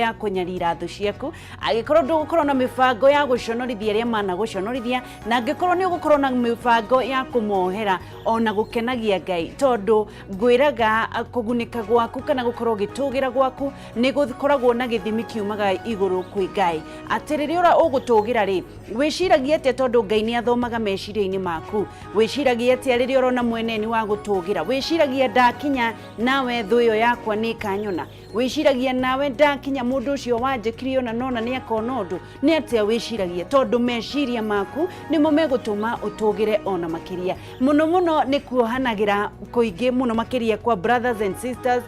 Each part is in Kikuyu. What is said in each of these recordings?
Ya kũnyarira thũ ciaku, angĩkorwo ndũgũkorwo na mĩbango ya gũconorithia arĩa managũconorithia, na angĩkorwo nĩ ũgũkorwo na mĩbango ya kũmohera ona gũkenagia Ngai, tondũ ngwĩraga kũgunĩka gwaku kana gũkorwo ũgĩtũgĩra gwaku nĩ gũkoragwo na gĩthimi kiumaga igũrũ kwĩ Ngai. Atĩ rĩrĩa ũgũtũgĩra rĩ, wĩciragia atĩa? Tondũ Ngai nĩ athomaga meciria-inĩ maku. Wĩciragia atĩa rĩrĩa ũrona mweneni wa gũtũgĩra? Wĩciragia ndakinya nawe thũ ĩyo yakwa nĩ ĩkanyona? Wĩciragia nawe ndakinya mũndũ ũcio wanjĩkire ona nona nĩ akona ũndũ? Nĩ atĩa wĩciragia? Tondũ meciria maku nĩmo megũtũma ũtũgĩre ona makĩria. Mũno mũno nĩ kuohanagĩra kũingĩ mũno makĩria kwa brothers and sisters,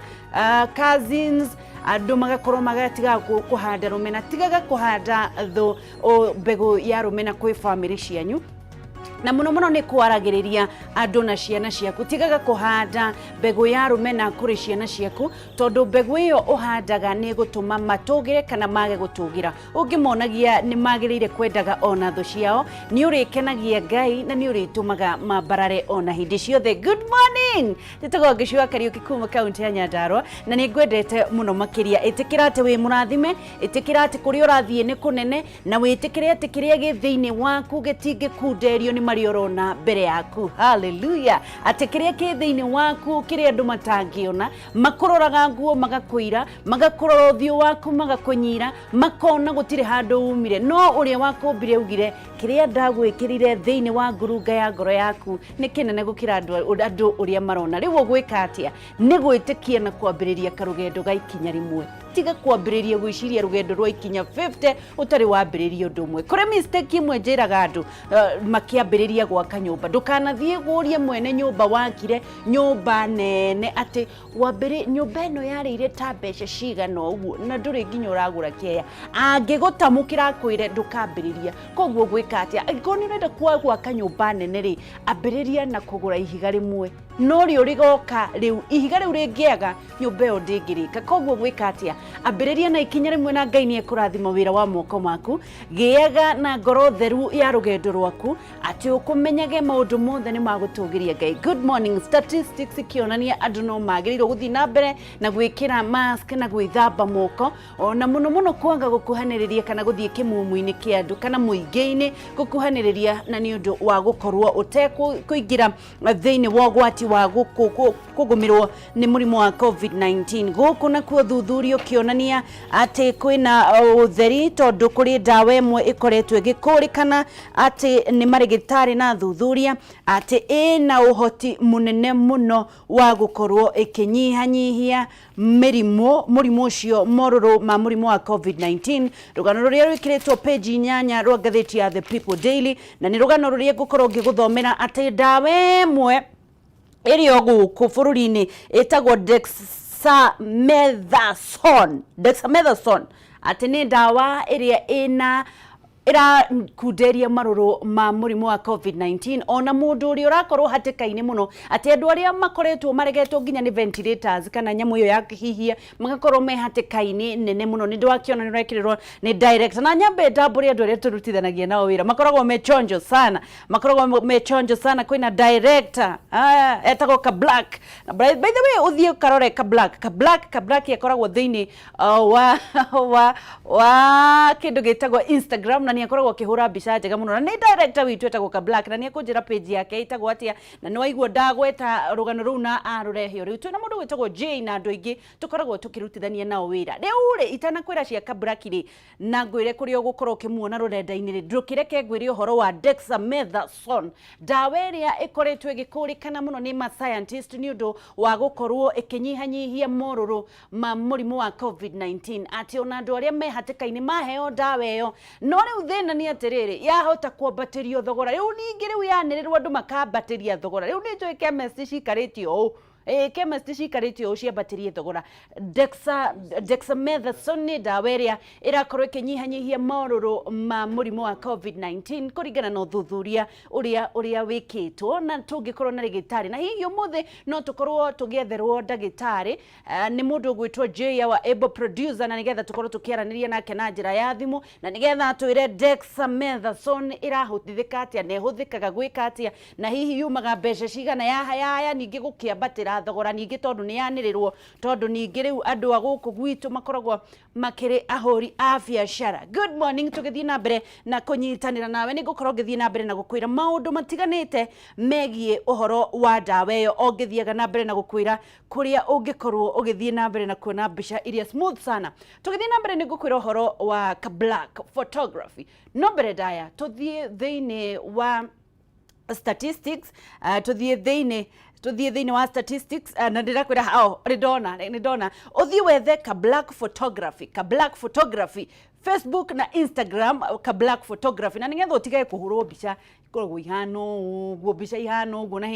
cousins, andũ magakorwo magatigaga kũhanda rũmena. Tigaga kũhanda thũ mbegũ ya rũmena kwĩ bamĩrĩ cianyu, na mũno mũno nĩ kwaragĩrĩria andũ na ciana ciaku. Tigaga kũhanda mbegũ ya rũmena kũrĩ ciana ciaku, tondũ mbegũ ĩyo ũhandaga nĩ ĩgũtũma matũgĩre kana mage gũtũgĩra. Ũngĩmonagia nĩ magĩrĩire kwendaga ona thũ ciao, nĩ ũrĩkenagia Ngai na nĩ ũrĩtũmaga mambarare ona hĩndĩ ciothe. Good morning, njĩtagwo Ngĩci wa Kariũki kuma kaunti ya Nyandarua, na nĩ ngwendete mũno makĩria. Ĩtĩkĩra atĩ wĩ mũrathime, ĩtĩkĩra atĩ kũrĩa ũrathiĩ nĩ kũnene, na wĩtĩkĩre atĩ kĩrĩa gĩ thĩinĩ waku gĩtingĩkunderio nĩ marĩa ũrona mbere yaku. Haleluya! Atĩ kĩrĩa kĩ thĩinĩ waku kĩrĩa andũ matangĩona, makũroraga nguo magakũira, magakũrora ũthiũ waku magakũnyira, makona gũtirĩ handũ umire, no ũrĩa wakũmbire augire kĩrĩa ndagwĩkĩrire thĩinĩ wa ngurunga ya ngoro yaku nĩ kĩnene gũkĩra andũ ũrĩa marona. Rĩu ũgwĩka atĩa? Nĩ gwĩtĩkia na kwambĩrĩria karũgendo ga ikinya rĩmwe. Tiga kwambĩrĩria gwĩciria rũgendo rwa ikinya 50 ũtarĩ wambĩrĩria ũndũ ũmwe. Kũrĩ mistake ĩmwe njĩraga andũ makĩambĩrĩria gwaka nyũmba: ndũkanathiĩ gũrie mwene nyũmba wakire nyũmba nene atĩ wambĩrĩ nyũmba ĩno yarĩire ta mbeca cigana ũguo, na ndũrĩ nginya ũragũra kĩea. Angĩgũtamũkĩra akwĩre ndũkambĩrĩria. Koguo gwĩka atĩa? Angĩkorwo nĩ ũrenda gwaka nyũmba nene rĩ, ambĩrĩria na kũgũra ihiga rĩmwe, no rĩo rĩgoka rĩu ihiga rĩu rĩngĩaga, nyũmba ĩyo ndĩngĩrĩka. Koguo gwĩka atĩa? Ambĩrĩria na ikinya rĩmwe, na Ngai nĩ ekũrathima wĩra wa moko maku. Gĩaga na ngoro theru ya rũgendo rwaku, atĩ ũkũmenyage maũndũ mothe nĩ magũtũgĩria Ngai. Good morning. Statistics ikĩonania andũ no magĩrĩirwo gũthiĩ na mbere na gwĩkĩra mask na gwĩthamba moko, ona mũno mũno kwaga gũkuhanĩrĩria kana gũthiĩ kĩmumu-inĩ kĩa andũ kana mũingĩ-inĩ gũkuhanĩrĩria, na nĩ ũndũ wa gũkorwo ũtekũingĩra thĩinĩ wa ũgwati wa kũgũmĩrwo nĩ mũrimũ wa COVID-19. Gũkũ nakuo thuthuria ũkĩonania atĩ kwĩna ũtheri, tondũ kũrĩ ndawa ĩmwe ĩkoretwo ĩgĩkũrĩkana atĩ nĩ marĩgĩtarĩ na thuthuria atĩ ĩna ũhoti mũnene mũno wa gũkorwo ĩkĩnyihanyihia mĩrimũ mũrimũ ũcio, morũrũ ma mũrimũ wa COVID-19. Rũgano rũrĩa rwĩkĩrĩtwo page 8 rwa ngathĩti ya The People Daily, na nĩ rũgano rũrĩa ngũkorwo ngĩgũthomera atĩ ndawa ĩmwe ĩrĩ o gũkũ bũrũri-inĩ ĩtagwo dexamethasone, dexamethasone, atĩ nĩ ndawa ĩrĩa ĩna ĩrakunderia marũrũ ma mũrimũ wa COVID-19, ona mũndũ ũrĩa ũrakorwo hatĩka-inĩ mũno, atĩ andũ arĩa makoretwo maregetwo nginya nĩ ventilators kana nyamũ ĩyo ya kũhihia, magakorwo me hatĩka-inĩ nene mũno. Nĩ ndwakĩona nĩ ũrekĩrĩrwo nĩ director, na nyambe ndambũre andũ arĩa tũrutithanagia nao wĩra, makoragwo me chonjo sana, makoragwo me chonjo sana. Kwĩna director etagwo Ka Black. Na by the way, ũthiĩ ũkarore Ka Black, Ka Black, Ka Black akoragwo thĩinĩ wa kĩndũ gĩtagwo Instagram, na nĩ akoragwo akĩhũra mbica njega mũno, na nĩ director witũ etagwo Ka Black, na nĩ ekũnjĩra page yake ĩtagwo atĩa. Na nĩ waigua ndagweta rũgano rũu na arũrehe rĩu twĩna mũndũ wĩtagwo Jane na andũ aingĩ tũkoragwo tũkĩrutithania nao wĩra. Rĩu rĩ, itanakwĩra cia Ka Black rĩ, na ngwĩre kũrĩa ũgũkorwo ũkĩmuona rũrenda-inĩ rĩ, ndũkĩreke ngwĩre ũhoro wa dexamethasone, ndawa ĩrĩa ĩkoretwo ĩgĩkũrĩkana mũno nĩ ma scientist nĩ ũndũ wa gũkorwo ĩkĩnyihanyihia morũrũ ma mũrimũ wa COVID-19, atĩ ona andũ arĩa me hatĩka-inĩ maheo ndawa ĩyo. No rĩu thĩna nĩ atĩrĩrĩ, yahota kwambatĩrio thogora. Rĩu ningĩ rĩu yanĩrĩrwo, andũ makambatĩria thogora. Rĩu nĩ njũĩ chemist cikarĩte ũũ, ĩĩ, chemist cikarĩte ũũ ciambatĩrie thogora. Dexamethasone nĩ ndawa ĩrĩa ĩrakorwo ĩkĩnyihanyihia morũrũ ma mũrimũ wa COVID-19 kũringana na ũthuthuria ũrĩa wĩkĩtwo. Na tũngĩkorwo na rĩgĩtarĩ, na hihi ũmũthĩ no tũkorwo tũgĩetherwo ndagĩtarĩ nĩ mũndũ ũgwĩtwo Jay, our able producer, na nĩgetha tũkorwo tũkĩaranĩria nake na njĩra ya thimũ, na nĩgetha atwĩre dexamethasone ĩrahũthĩka atĩa na ĩhũthĩkaga gwĩka atĩa, na hihi yumaga mbeca cigana, yaya ningĩ gũkĩambatĩra. ĩrongerera thogora ningĩ tondũ nĩ yanĩrĩrwo, tondũ ningĩ rĩu andũ a gũkũ gwitũ makoragwo makĩrĩ ahũri a biacara. Good morning, tũgĩthiĩ na mbere na kũnyitanĩra nawe nĩ ngũkorwo ngĩthiĩ na mbere na gũkwĩra maũndũ matiganĩte megiĩ ũhoro wa ndawa ĩyo, o ngĩthiaga na mbere na gũkwĩra kũrĩa ũngĩkorwo ũgĩthiĩ na mbere na kuona mbica iria smooth sana. Tũgĩthiĩ na mbere nĩ ngũkwĩra ũhoro wa Black Photography, no mbere ndaya tũthiĩ thĩinĩ wa statistics, tũthiĩ thĩinĩ wa statistics, na ndĩrakwĩra, oh, nĩ ndona ũthiĩ wethe Ka Black Photography, Ka Black Photography Facebook na Instagram, Ka Black Photography, na nĩgetha ũtigage kũhũrwo mbica ikoragwo ihana ũguo, mbica ihana ũguo, na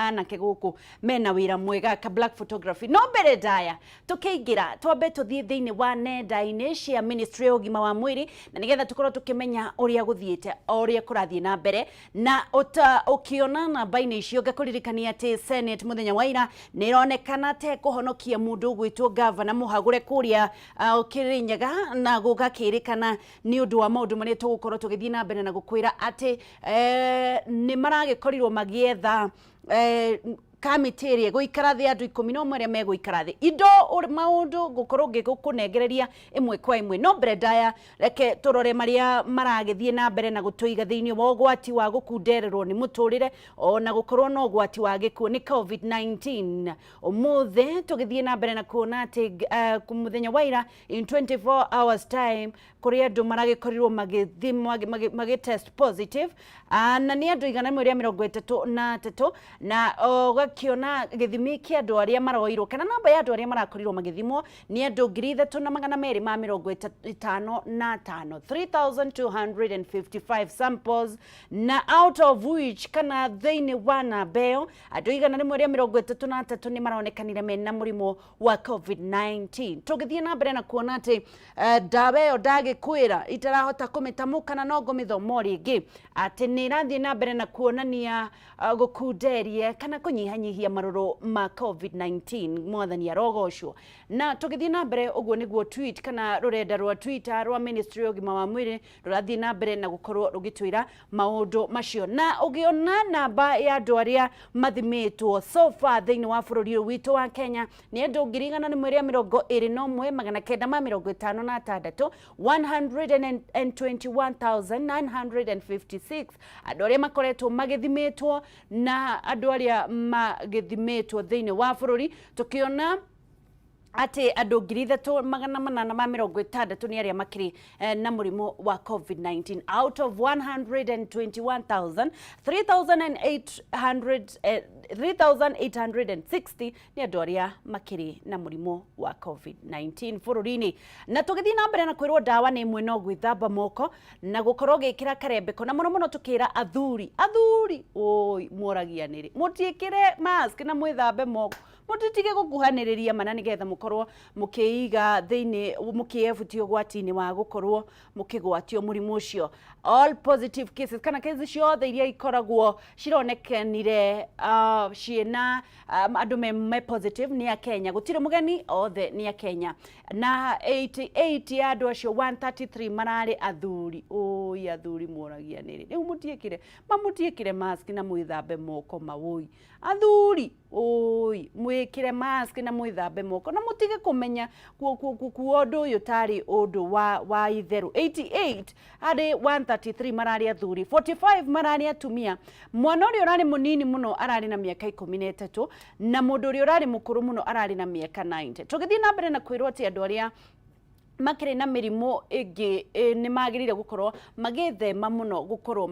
anake gũkũ mena wĩra mwega, Ka Black Photography. No mbere ndaya tũkĩingĩra, twambe tũthiĩ thĩinĩ wa nenda-inĩ cia Ministry ya Ũgima wa Mwĩrĩ, na nĩgetha tũkorwo tũkĩmenya ũrĩa gũthiĩte, o ũrĩa kũrathiĩ na mbere. Na ũta ũkĩona namba-inĩ icio, ngakũririkania atĩ Senate mũthenya wa ira nĩ ĩronekana te kũhonokia mũndũ ũgwĩtwo gavana mũhagũre kũrĩa Kĩrĩnyaga, na gũgakĩrĩkana nĩ ũndũ wa maũndũ marĩa tũgũkorwo tũgĩthiĩ na mbere na gũkwĩra atĩ nĩ maragĩkorirwo magĩetha kamĩtĩ ĩrĩa ĩgũikara thĩ, andũ 11 arĩa megũikara thĩ, indo maũndũ ngũkorwo ngĩgũkũnengereria ĩmwe kwa ĩmwe. No mbere ndaya, reke tũrore marĩa maragĩthiĩ na mbere na gũtũiga thĩinĩ wa ũgwati wa gũkundererwo nĩ mũtũrĩre, ona gũkorwo na ũgwati wa gĩkuũ nĩ COVID-19. Ũmũthĩ tũgĩthiĩ na mbere na kuona atĩ mũthenya wa ira, in 24 hours time, kũrĩ andũ maragĩkorirwo magĩthimwo magĩ test positive, na nĩ andũ 133, na ũgakĩona gĩthimi kĩa andũ arĩa maroirwo, kana namba ya andũ arĩa marakorirwo magĩthimwo, nĩ andũ 3255, 3255 samples, na out of which, kana thĩinĩ wa namba ĩyo, andũ 133 nĩ maronekanire mena mũrimũ wa COVID-19. Tũgĩthiĩ na mbere na kuona atĩ ndawa ĩyo ndagĩkwĩra itarahota kũmĩtamũka, na no ngũmĩthoma o rĩngĩ, atĩ nĩ ĩrathiĩ na mbere na kuonania gũkunderia kana kũnyihanyihia marũrũ ma COVID-19. Mwathani arogocwo. Na tũgĩthiĩ na mbere, ũguo nĩguo tweet kana rũrenda rwa Twitter rwa Ministry ya Ũgima wa Mwĩrĩ rũrathiĩ na mbere na gũkorwo rũgĩtwĩra maũndũ macio. Na ũgĩona namba ya andũ arĩa mathimĩtwo so far thĩinĩ wa bũrũri ũyũ witũ wa Kenya nĩ andũ 121,956, 121,956, andũ arĩa makoretwo magĩthimĩtwo. Na andũ arĩa magĩthimĩtwo thĩinĩ wa bũrũri, tũkĩona atĩ andũ 3860 nĩ arĩa makĩrĩ na mũrimũ wa COVID-19. Out of 121,000, 3800, 3860 nĩ andũ arĩa makĩrĩ na mũrimũ wa COVID-19 bũrũri-inĩ. Na tũgĩthiĩ na mbere na kwĩrwo ndawa nĩ ĩmwe, no gwĩthamba moko na gũkorwo ũgĩkĩra karembeko, na mũno mũno tũkĩra athuri, athuri oi, mworagia nĩrĩ mũtiĩkĩre mask na mwĩthambe moko, mũtitige gũkuhanĩrĩria mana, nĩgetha mũkorwo mũkĩiga thĩinĩ, mũkĩebutia ũgwati-inĩ wa gũkorwo mũkĩgwatio mũrimũ ũcio. All positive cases, kana cases ciothe iria ikoragwo cironekanire ciĩna andũ me positive, nĩ a Kenya, gũtirĩ mũgeni, othe nĩ a Kenya. Na 88 ya andũ acio 133 mararĩ athuri. Ũi, athuri mworagia nĩrĩ rĩu mũtiĩkĩre mamũtiĩkĩre mask na mwĩthambe moko mawũi. Athuri ũi, mwĩkĩre mask na mwĩthambe moko, na mũtige kũmenya kuo ũndũ ũyũ tarĩ ũndũ wa itherũ. 88 harĩ 133 mararĩ athuri, 45 mararĩ atumia. Mwana ũrĩa ũrarĩ mũnini mũno ararĩ na mĩaka 13, na mũndũ ũrĩa ũrarĩ mũkũrũ mũno ararĩ na mĩaka 90. Tũgĩthiĩ na mbere na kwĩrwo atĩ andũ arĩa makĩrĩ na mĩrimũ ĩngĩ nĩ magĩrĩire gũkorwo magĩthema mũno gũkorwo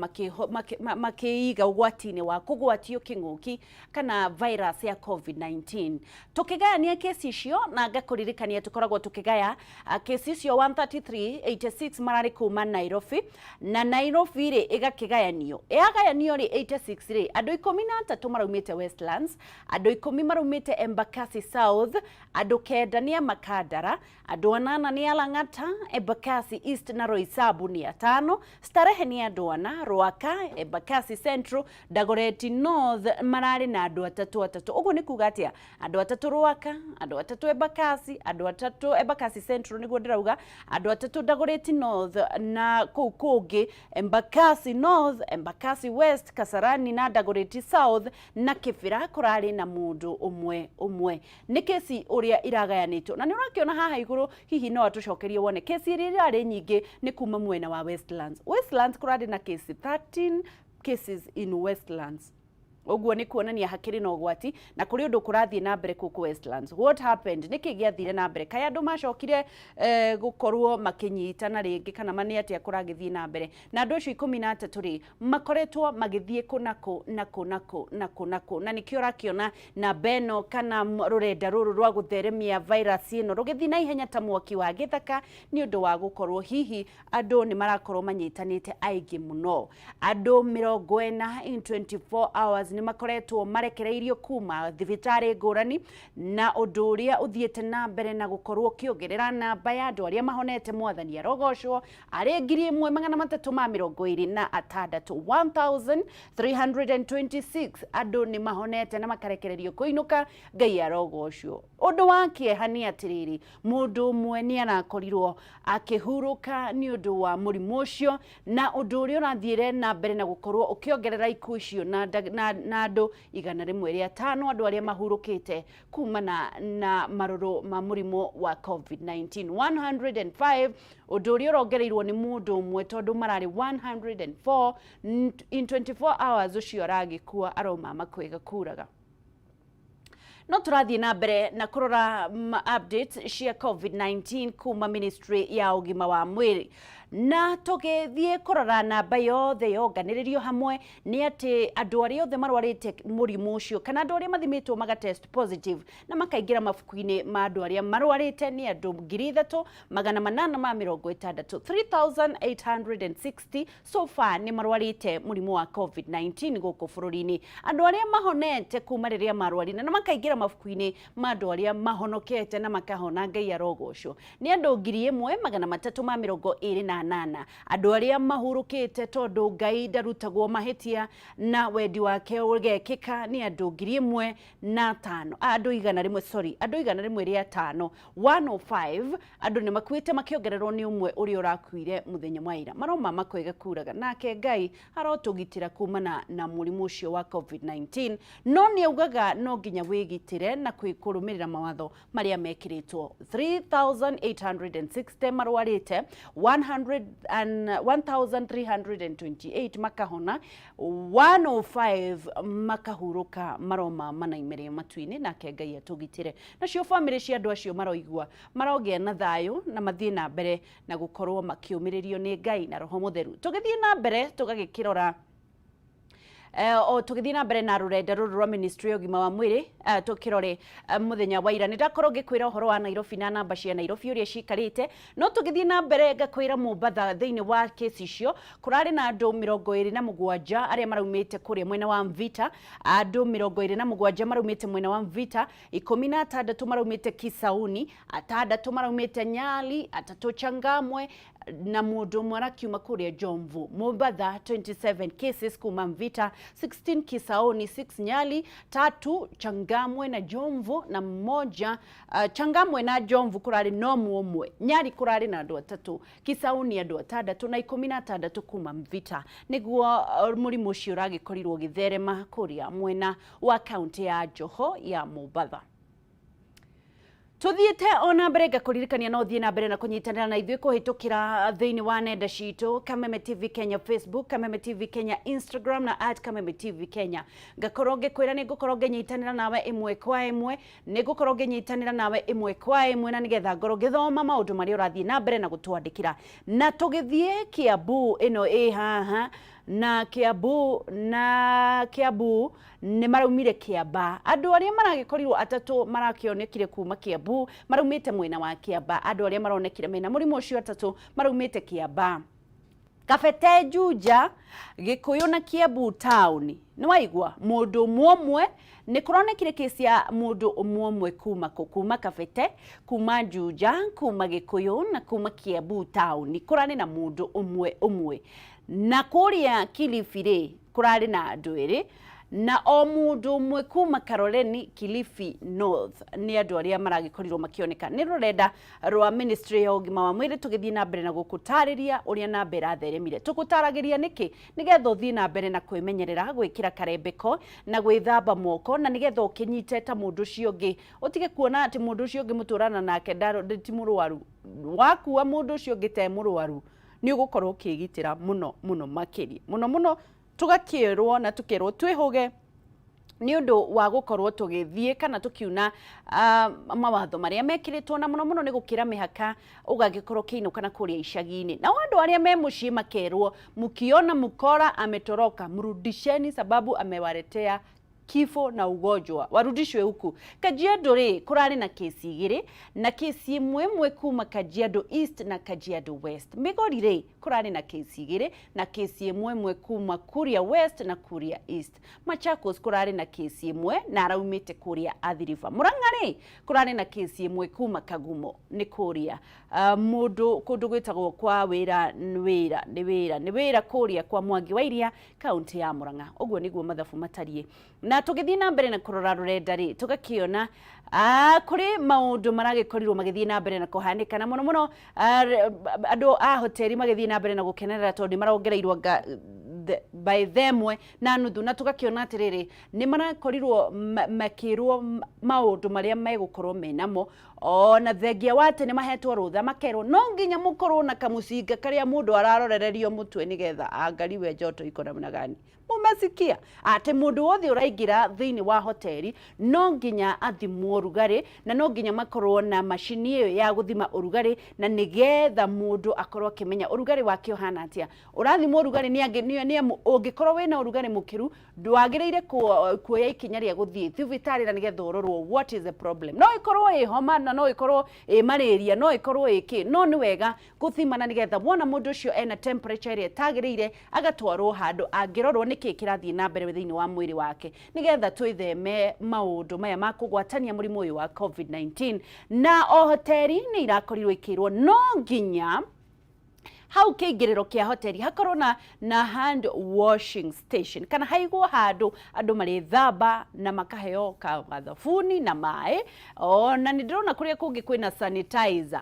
makĩiga ũgwati-inĩ wa kũgwatio kĩng'ũki kana virus ya COVID-19. Tũkĩgayania kesi icio, na ngakũririkania tũkoragwo tũkĩgaya kesi icio 133, 86 mararĩ kuma Nairobi, na Nairobi rĩ ĩgakĩgayanio, yagayanio rĩ, 86 rĩ, andũ 13 maraumĩte Westlands, andũ 10 maraumĩte Embakasi South, andũ 9 nĩ a Makandara, andũ 8 nĩ ya Lang'ata, Embakasi East na Roysambu nĩ atano, Starehe nĩ andũ ana, Ruaka, Embakasi Central, Dagoretti North mararĩ na andũ atatũ atatũ. Ũguo nĩ kuga atĩa? Andũ atatũ Ruaka, andũ atatũ Embakasi, andũ atatũ Embakasi Central nĩguo ndĩrauga, andũ atatũ Dagoretti North na kũu kũngĩ Embakasi North, Embakasi West, Kasarani na Dagoretti South na Kĩbĩra kũrarĩ na mũndũ ũmwe ũmwe. Nĩ kesi ũrĩa iragayanĩtwo na nĩ ũrakĩona haha igũrũ, hihi no atũcokerie wone kesi iria irarĩ nyingĩ nĩ kuma mwena wa Westlands. Westlands kũrarĩ na kesi 13 cases in Westlands. Ũguo nĩ kuonania hakĩrĩ na ũgwati na kũrĩ ũndũ kũrathiĩ na mbere gũkũ Westlands. What happened? Nĩkĩ gĩathire na mbere? Kaĩ andũ macokire gũkorwo makĩnyitana rĩngĩ kana ma nĩ atĩa kũragĩthiĩ na mbere? Na andũ acio 13 rĩ, makoretwo magĩthiĩ kũ na kũ na kũ na kũ na kũ na kũ, na nĩkĩo ũrakĩona namba ĩno kana rũrenda rũrũ rwa gũtheremia virus ĩno rũgĩthiĩ na ihenya ta mwaki wa gĩthaka, nĩ ũndũ wa gũkorwo hihi andũ nĩ marakorwo manyitanĩte aingĩ mũno. Andũ 40 in 24 hours nĩ makoretwo marekereirio kuma thibitarĩ ngũrani, na ũndũ ũrĩa ũthiĩte na mbere na gũkorwo ũkĩongerera namba ya andũ arĩa mahonete, mwathani arogocwo, arĩ 1326, 1326 andũ nĩ mahonete na makarekererio kũinũka, Ngai arogocwo. Ũndũ wa kĩeha nĩ atĩrĩrĩ, mũndũ ũmwe nĩ arakorirwo akĩhurũka nĩ ũndũ wa mũrimũ ũcio, na ũndũ ũrĩa ũrathiĩre na mbere na gũkorwo ũkĩongerera ikuũ icio na andũ 105, andũ arĩa mahurũkĩte kumana na marũrũ ma mũrimũ wa COVID-19, 105, ũndũ ũrĩa ũrongereirwo nĩ mũndũ ũmwe, tondũ mararĩ 104 in 24 hours. Ũcio aragĩkua aroma makwega kuraga. No tũrathiĩ na mbere na kũrora updates cia COVID-19 kuma Ministry ya ũgima wa mwĩrĩ, na tũgĩthiĩ kũrora namba yothe yonganĩrĩrio hamwe nĩ atĩ andũ arĩa othe marwarĩte mũrimũ ũcio kana andũ arĩa mathimĩtwo maga test positive na makaingĩra mabuku-inĩ ma andũ arĩa marwarĩte nĩ andũ 3860, 3860 so far nĩ marwarĩte mũrimũ wa COVID-19 gũkũ bũrũri-inĩ. Andũ arĩa mahonete kuma rĩrĩa marwarire na makaingĩra mabuku-inĩ ma andũ arĩa mahonokete na makahona, Ngai arogocwo, nĩ andũ 1328. Andũ arĩa mahurũkĩte, tondũ Ngai ndarutagwo mahĩtia na wendi wake ũgekĩka, nĩ andũ 1005, andũ 100, sorry, andũ 105, 105 andũ nĩ makuĩte, makĩongererwo nĩ ũmwe ũrĩa ũrakuire mũthenya wa ira. Maroma makwega kuraga, nake Ngai arotũgitĩra kumana na mũrimũ ũcio wa COVID-19. No nĩ augaga no nginya wĩgitĩre na kũrũmĩrĩra mawatho marĩa mekĩrĩtwo. 3860 marwarĩte, 100 and 1328 makahona, 105 makahurũka, maroma manaimĩrĩ matu-inĩ, nake Ngai atũgitĩre. Nacio bamĩrĩ cia andũ acio maroigua marogĩa na thayũ na mathiĩ na mbere na gũkorwo makĩũmĩrĩrio nĩ Ngai na Roho Mũtheru. Tũgĩthiĩ na mbere tũgagĩkĩrora o tũgĩthiĩ na mbere na rũrenda rũrũ rwa Ministry ya ũgima wa mwĩrĩ, tũkĩrore mũthenya wa ira nĩ ndakorwo ngĩkwĩra ũhoro wa Nairobi na namba cia Nairobi ũrĩa cikarĩte. No tũgĩthiĩ na mbere ngakwĩra Mombatha, thĩinĩ wa kesi icio kũrarĩ na andũ 27 arĩa maraumĩte kũrĩa mwena wa Mvita, andũ 27 maraumĩte mwena wa Mvita, 16 maraumĩte Kisauni, atandatũ maraumĩte Nyali, atatũ Changamwe na mũndũ ũmwe arakiuma kũrĩa Jomvu. Mombatha 27 cases kuma Mvita, 16 Kisauni, 6 Nyali, tatu Changamwe na Jomvu na mmoja Changamwe na Jomvu kũrarĩ no ũmwe, Nyali kũrarĩ na andũ atatũ, Kisauni andũ atandatũ na 16 kuma Mvita. Nĩguo mũrimũ ũcio ũragĩkorirwo ũgĩtherema kũrĩa mwena wa kaunti ya Joho ya Mombatha. Tuthiĩte ona mbere ngakũririkania no ũthiĩ na mbere na kũnyitanĩra na ithuĩ kũhĩtũkĩra thĩinĩ wa nenda citũ, Kameme TV Kenya Facebook, Kameme TV Kenya Instagram na @KamemeTV Kenya. Ngakorwo ngĩkwĩra nĩ ngũkorwo ngĩnyitanĩra nawe ĩmwe kwa ĩmwe, nĩ ngũkorwo ngĩnyitanĩra nawe ĩmwe kwa ĩmwe, na nĩgetha ngorwo ngĩthoma maũndũ marĩa ũrathiĩ na mbere na gũtwandĩkĩra. Na tũgĩthiĩ Kiambu ĩno ĩ haha, na Kiambu, na Kiambu nĩ maraumire Kiamba. Andũ arĩa maragĩkorirwo atatũ marakĩonekire kuma Kiambu, maraumĩte mwena wa Kiamba. Andũ arĩa maronekire mena mũrimũ ũcio atatũ maraumĩte Kiamba. Kabete, Juja, Gikuyu na Kiambu town. Nĩ waigua mũndũ ũmwe ũmwe, nĩ kũronekire kesi ya mũndũ ũmwe ũmwe kuma kũ? Kuma Kabete, kuma Juja, kuma Gikuyu na kuma Kiambu town, kũrarĩ na mũndũ ũmwe ũmwe. Na kũrĩa Kilifi rĩ, kũrarĩ na andũ erĩ na o mũndũ ũmwe kuma Karoreni, Kilifi North. Nĩ andũ arĩa maragĩkorirwo makĩoneka nĩ rũrenda rwa ministry ya ũgima wa mwĩrĩ. Tũgĩthiĩ na mbere na gũkũtarĩria ũrĩa namba ĩratheremire, tũgũtaragĩria nĩkĩ? Nĩgetha ũthiĩ na mbere na kwĩmenyerera, gwĩkĩra karembeko na gwĩthamba moko, na nĩgetha ũkĩnyite ta mũndũ ũcio ũngĩ, ũtige kuona atĩ mũndũ ũcio ũngĩ mũtũrana nake ti mũrwaru. Wakua mũndũ ũcio ũngĩ te mũrwaru, nĩ ũgũkorwo ũkĩgitĩra mũno mũno makĩria mũno mũno. Tũgakĩrwo na tũkerwo twĩhũge nĩ ũndũ wa gũkorwo tũgĩthiĩ kana tũkiuna mawatho marĩa mekĩrĩtwo, na mũno mũno nĩ gũkĩra mĩhaka ũgagĩkorwo ũkĩinũka na kũrĩa icagi-inĩ. Nao andũ arĩa me mũciĩ makerwo, mkiona mkora ametoroka, mrudisheni, sababu amewaletea kifo na ugonjwa, warudishwe huku. Kajiado rĩ, kũrarĩ na kesi igĩrĩ na kesi ĩmwe ĩmwe kuma Kajiado East na Kajiado West. Migori rĩ, kũrarĩ na kesi igĩrĩ na kesi ĩmwe ĩmwe kuma Kuria West na Kuria East. Machakos kũrarĩ na kesi ĩmwe na araumĩte kũrĩa Athi River. Murang'a rĩ, kũrarĩ na kesi ĩmwe kuma Kagumo, nĩ kũrĩa mũndũ kũndũ gwĩtagwo kwa wĩra wĩra nĩ wĩra nĩ wĩra kũrĩa kwa Mwangi wa Iria, kaunti ya Murang'a. Ũguo nĩguo mathabu matariĩ. Na tũgĩthiĩ na mbere na kũrora rũrenda rĩ, tũgakĩona kũrĩ maũndũ maragĩkorirwo magĩthiĩ na mbere na kũhanĩka, na mũno mũno andũ a hoteri magĩthiĩ na mbere na gũkenerera tondũ nĩ marongereirwo by themwe na nuthu. Na tũgakĩona atĩrĩrĩ, nĩ marakorirwo makĩrwo maũndũ marĩa megũkorwo menamo, ona thengia wa atĩ nĩ mahetwo rũtha, makerwo no nginya mũkorwo na kamũcinga karĩa mũndũ ararorererio mũtwe nĩgetha angaliwe joto iko namna gani. Mumesikia atĩ mũndũ wothe ũraingĩra thĩinĩ wa hoteri no nginya athimwo ũrugarĩ, na no nginya makorwo na macini ĩyo ya gũthima ũrugarĩ, na nĩgetha mũndũ akorwo akĩmenya ũrugarĩ wake ũhana atĩa. Ũrathimwo ũrugarĩ nĩ angĩ nĩ amu ũngĩkorwo wĩna ũrugarĩ mũkĩru, ndwagĩrĩire kuoya ikinya rĩa gũthiĩ thibitarĩ na nĩgetha ũrorwo what is the problem. No ĩkorwo ĩ homa, na no ĩkorwo ĩ malaria, no ĩkorwo ĩ kĩ, no nĩ wega gũthimana nĩgetha wona mũndũ ũcio ena temperature ĩrĩa ĩtagĩrĩire, agatwarwo handũ angĩrorwo nĩkĩ kĩrathiĩ na mbere thĩinĩ wa mwĩrĩ wake, nĩgetha twĩtheme maũndũ maya ma kũgwatania mũrimũ ũyũ wa COVID-19. Na o hoteri nĩ irakorirwo ikĩrwo no nginya hau kĩingĩrĩro kĩa hoteri hakorwo na hand washing station, kana haigwo handũ andũ marĩthamba na makaheo gathabuni na maĩ. Ona nĩ ndĩrona kũrĩa kũngĩ kwĩna sanitizer.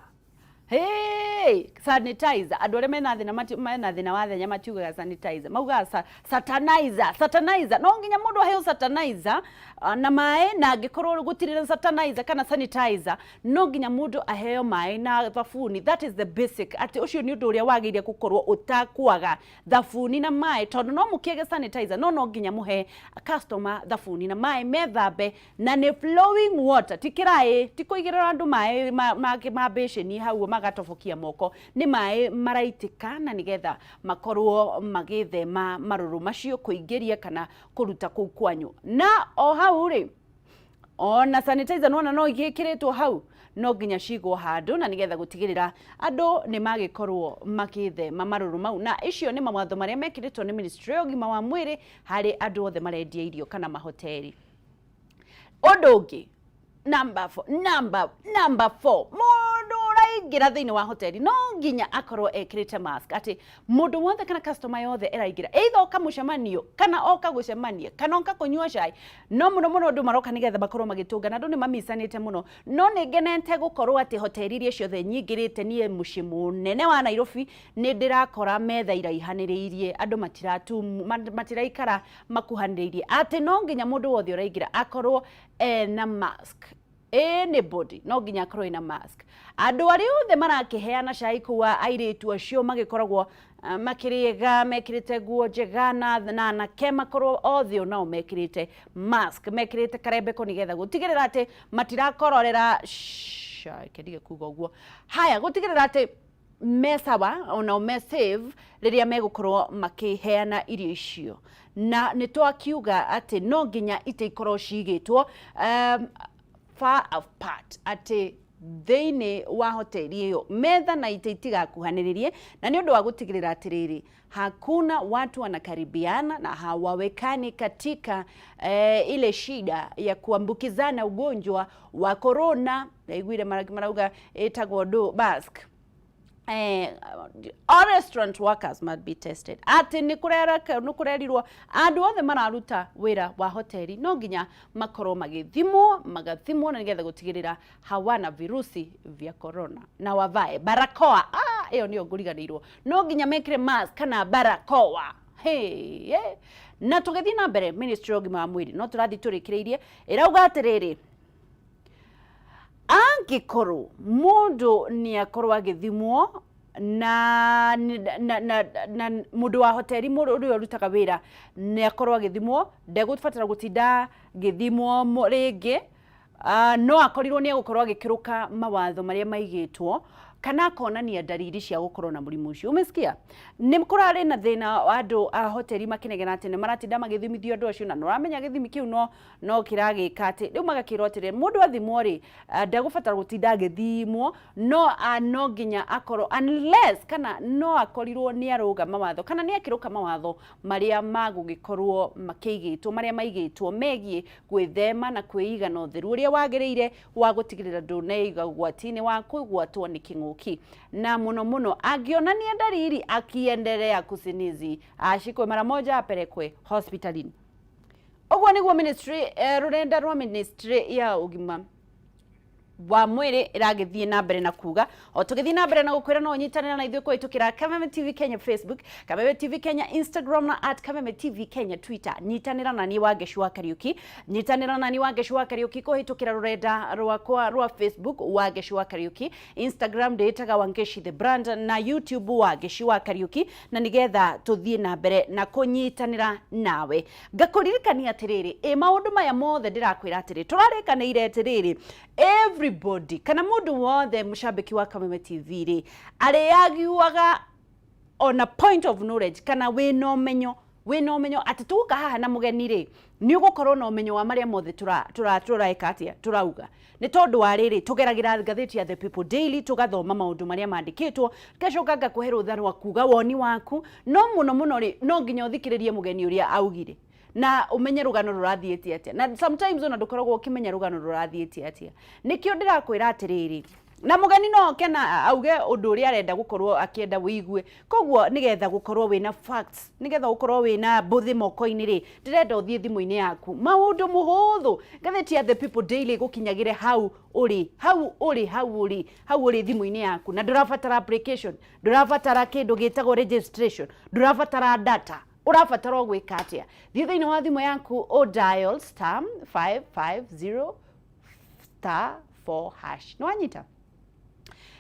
Hey, sanitizer. Andũ arĩa mena thĩna mena thĩna wa thenya matiugaga sanitizer, maugaga satanizer. Satanizer, no nginya mũndũ aheo satanizer na maĩ, na angĩkorwo gũtirĩ na satanizer kana sanitizer, no nginya mũndũ aheo maĩ na thabuni. That is the basic, atĩ ũcio nĩ ũndũ ũrĩa wagĩrĩire gũkorwo ũtakwaga, thabuni na maĩ, tondũ no mũkĩage sanitizer, no nginya mũhe customer thabuni na maĩ methambe, na nĩ flowing water, ti kĩraĩ, ti kũigĩrĩra andũ maĩ ma beceni hau magatobokia moko, nĩ maĩ maraitĩka, na nĩgetha makorwo magĩthema marũrũ macio kũingĩria kana kũruta kũu kwanyu. Na o hau rĩ, ona sanitizer nona no igĩkĩrĩtwo hau, no nginya cigwo handũ, na nĩgetha gũtigĩrĩra andũ nĩ magĩkorwo magĩthema marũrũ mau. Na icio nĩ mawatho marĩa mekĩrĩtwo nĩ ministry ya ũgima wa mwĩrĩ harĩ andũ othe marendia irio kana mahoteri. Ũndũ ũngĩ, number 4, mũndũ ũraingĩra thĩinĩ wa hoteri no nginya akorwo ekĩrĩte mask, atĩ mũndũ wothe kana customer yothe ĩraingĩra, either oka mũcemanio kana oka gũcemania kana oka kũnyua cai, no mũno mũno andũ maroka nĩgetha makorwo magĩtũngana, andũ nĩ mamicanĩte mũno. No nĩ ngenete gũkorwo atĩ hoteri iria ciothe nyingĩrĩte niĩ mũciĩ mũnene wa Nairobi, nĩ ndĩrakora metha iraihanĩrĩirie, andũ matiraikara makuhanĩrĩirie, atĩ no nginya mũndũ wothe ũraingĩra akorwo ena mask. Anybody no nginya akorwo ena mask. Andũ arĩa othe marakĩheana cai kũu, airĩtu acio magĩkoragwo makĩrĩega mekĩrĩte nguo njega, na anake makorwo othe onao mekĩrĩte mask, mekĩrĩte karembeko, nĩgetha gũtigĩrĩra atĩ matirakororera. Reke ndige kuga ũguo. Haya, gũtigĩrĩra atĩ me sawa, onao me safe rĩrĩa megũkorwo makĩheana irio icio. Na nĩ twakiuga atĩ no nginya itĩ ikorwo cigĩtwo far apart, atĩ Thĩinĩ wa hoteli ĩyo metha na itĩ itigakuhanĩrĩrie, na nĩ ũndũ wa gũtigĩrĩra atĩrĩrĩ, hakuna watu wanakaribiana na hawawekani katika ile shida ya kuambukizana ugonjwa wa corona. Ndaiguire marauga ĩtagwo ndũ mask. All restaurant workers must be tested, atĩ nĩ kũrerirwo andũ othe mararuta wĩra wa hoteli no nginya makorwo magĩthimwo, magathimwo na nĩgetha gũtigĩrĩra hawana virusi vya corona, na wavae barakoa. Ah, ĩyo nĩyo ngũriganĩirwo, no nginya mekĩre mask kana barakoa. Hey, yeah. Na tũgĩthiĩ na mbere, Ministry ya ũgima wa mwĩrĩ, no tũrathiĩ tũrĩkĩrĩirie, ĩrauga atĩrĩrĩ, angĩkorwo mũndũ nĩ akorwo agĩthimwo na mũndũ wa hoteli, mũndũ ũrĩa ũrutaga wĩra nĩ akorwo agĩthimwo, ndegũbatara gũtinda gĩthimwo rĩngĩ. No akorirwo nĩ egũkorwo agĩkĩrũka mawatho marĩa maigĩtwo kana akonania ndariri cia gũkorwo na mũrimũ ũcio. Umesikia, nĩ kũrarĩ na thĩna wa andũ a hoteli makĩnegena atĩ nĩ maratinda magĩthimithio andũ acio, na nĩ ũramenya gĩthimi kĩu no kĩragĩka atĩ rĩu magakĩrwo atĩrĩ, mũndũ athimwo rĩ, ndegũbatara gũtinda agĩthimwo, no nginya akorwo, unless kana no akorirwo nĩ arũga mawatho kana nĩ akĩrũka mawatho marĩa magũgĩkorwo makĩigĩtwo, marĩa maigĩtwo megiĩ gwĩthema na kwĩiga na ũtheru ũrĩa wagĩrĩire wa gũtigĩrĩra ndũneiga ũgwati-inĩ wa kũgwatwo nĩ kĩng'ũki, na mũno mũno angĩonania ndariri akiendelea kusinizi, ashikwe mara moja, apelekwe hospitalini. Ũguo nĩguo ministry, rũrenda rwa Ministry ya ũgima wa mwĩrĩ ĩragĩthiĩ na mbere na kuga. O tũgĩthiĩ na mbere na gũkwĩra, no ũnyitanĩra na ithuĩ kũhĩtũkĩra Kameme TV Kenya Facebook, Kameme TV Kenya Instagram na @KamemeTVKenya Twitter. Nyitanĩra na niĩ Wangeci wa Kariũki, nyitanĩra na niĩ Wangeci wa Kariũki kũhĩtũkĩra rũrenda rwakwa rwa Facebook, Wangeci wa Kariũki, Instagram ndĩĩtaga Wangeci the Brand, na YouTube Wangeci wa Kariũki, na nĩgetha tũthiĩ na mbere na kũnyitanĩra nawe. Ngakũririkania atĩrĩrĩ, ĩ maũndũ maya mothe ndĩrakwĩra atĩrĩ, tũrarĩkanĩire atĩrĩrĩ, everybody kana mũndũ wothe mũcambĩki wa Kameme TV rĩ, arĩagiuaga on a point of knowledge kana wĩna ũmenyo atĩ tũgũka haha na mũgeni rĩ, nĩ ũgũkorwo na ũmenyo wa marĩa mothe tũraeka atĩa, tũrauga. Nĩ tondũ wa rĩrĩ, tũgeragĩra ngathĩti ya The People Daily, tũgathoma maũndũ marĩa mandĩkĩtwo, ngacoka ngakũhe rũtha rwa kuga woni waku. No mũno mũno rĩ, no nginya ũthikĩrĩrie mũgeni ũrĩa augire na umenye rũgano rũrathiĩte atĩa, na sometimes ona ndũkoragwo ũkĩmenya rũgano rũrathiĩte atĩa. Nĩkĩo ndĩrakwĩra atĩrĩrĩ, na mũgeni no oke na auge ũndũ ũrĩa arenda gũkorwo akĩenda wĩigue. Koguo nĩgetha gũkorwo wĩna facts, nĩgetha gũkorwo wĩna mbũthĩ moko-inĩ rĩ, ndĩrenda ũthiĩ thimũ-inĩ yaku, maũndũ mũhũthũ, ngathĩti ya The People Daily gũkinyagĩre hau ũrĩ, hau ũrĩ, hau ũrĩ, hau ũrĩ thimũ-inĩ yaku, na ndũrabatara application, ndũrabatara kĩndũ gĩtagwo registration, ndũrabatara data. Ũrabatara o gwĩka atĩa? Thiĩ thĩinĩ wa thimũ yaku, o dial *550*4#. Nĩ wanyita?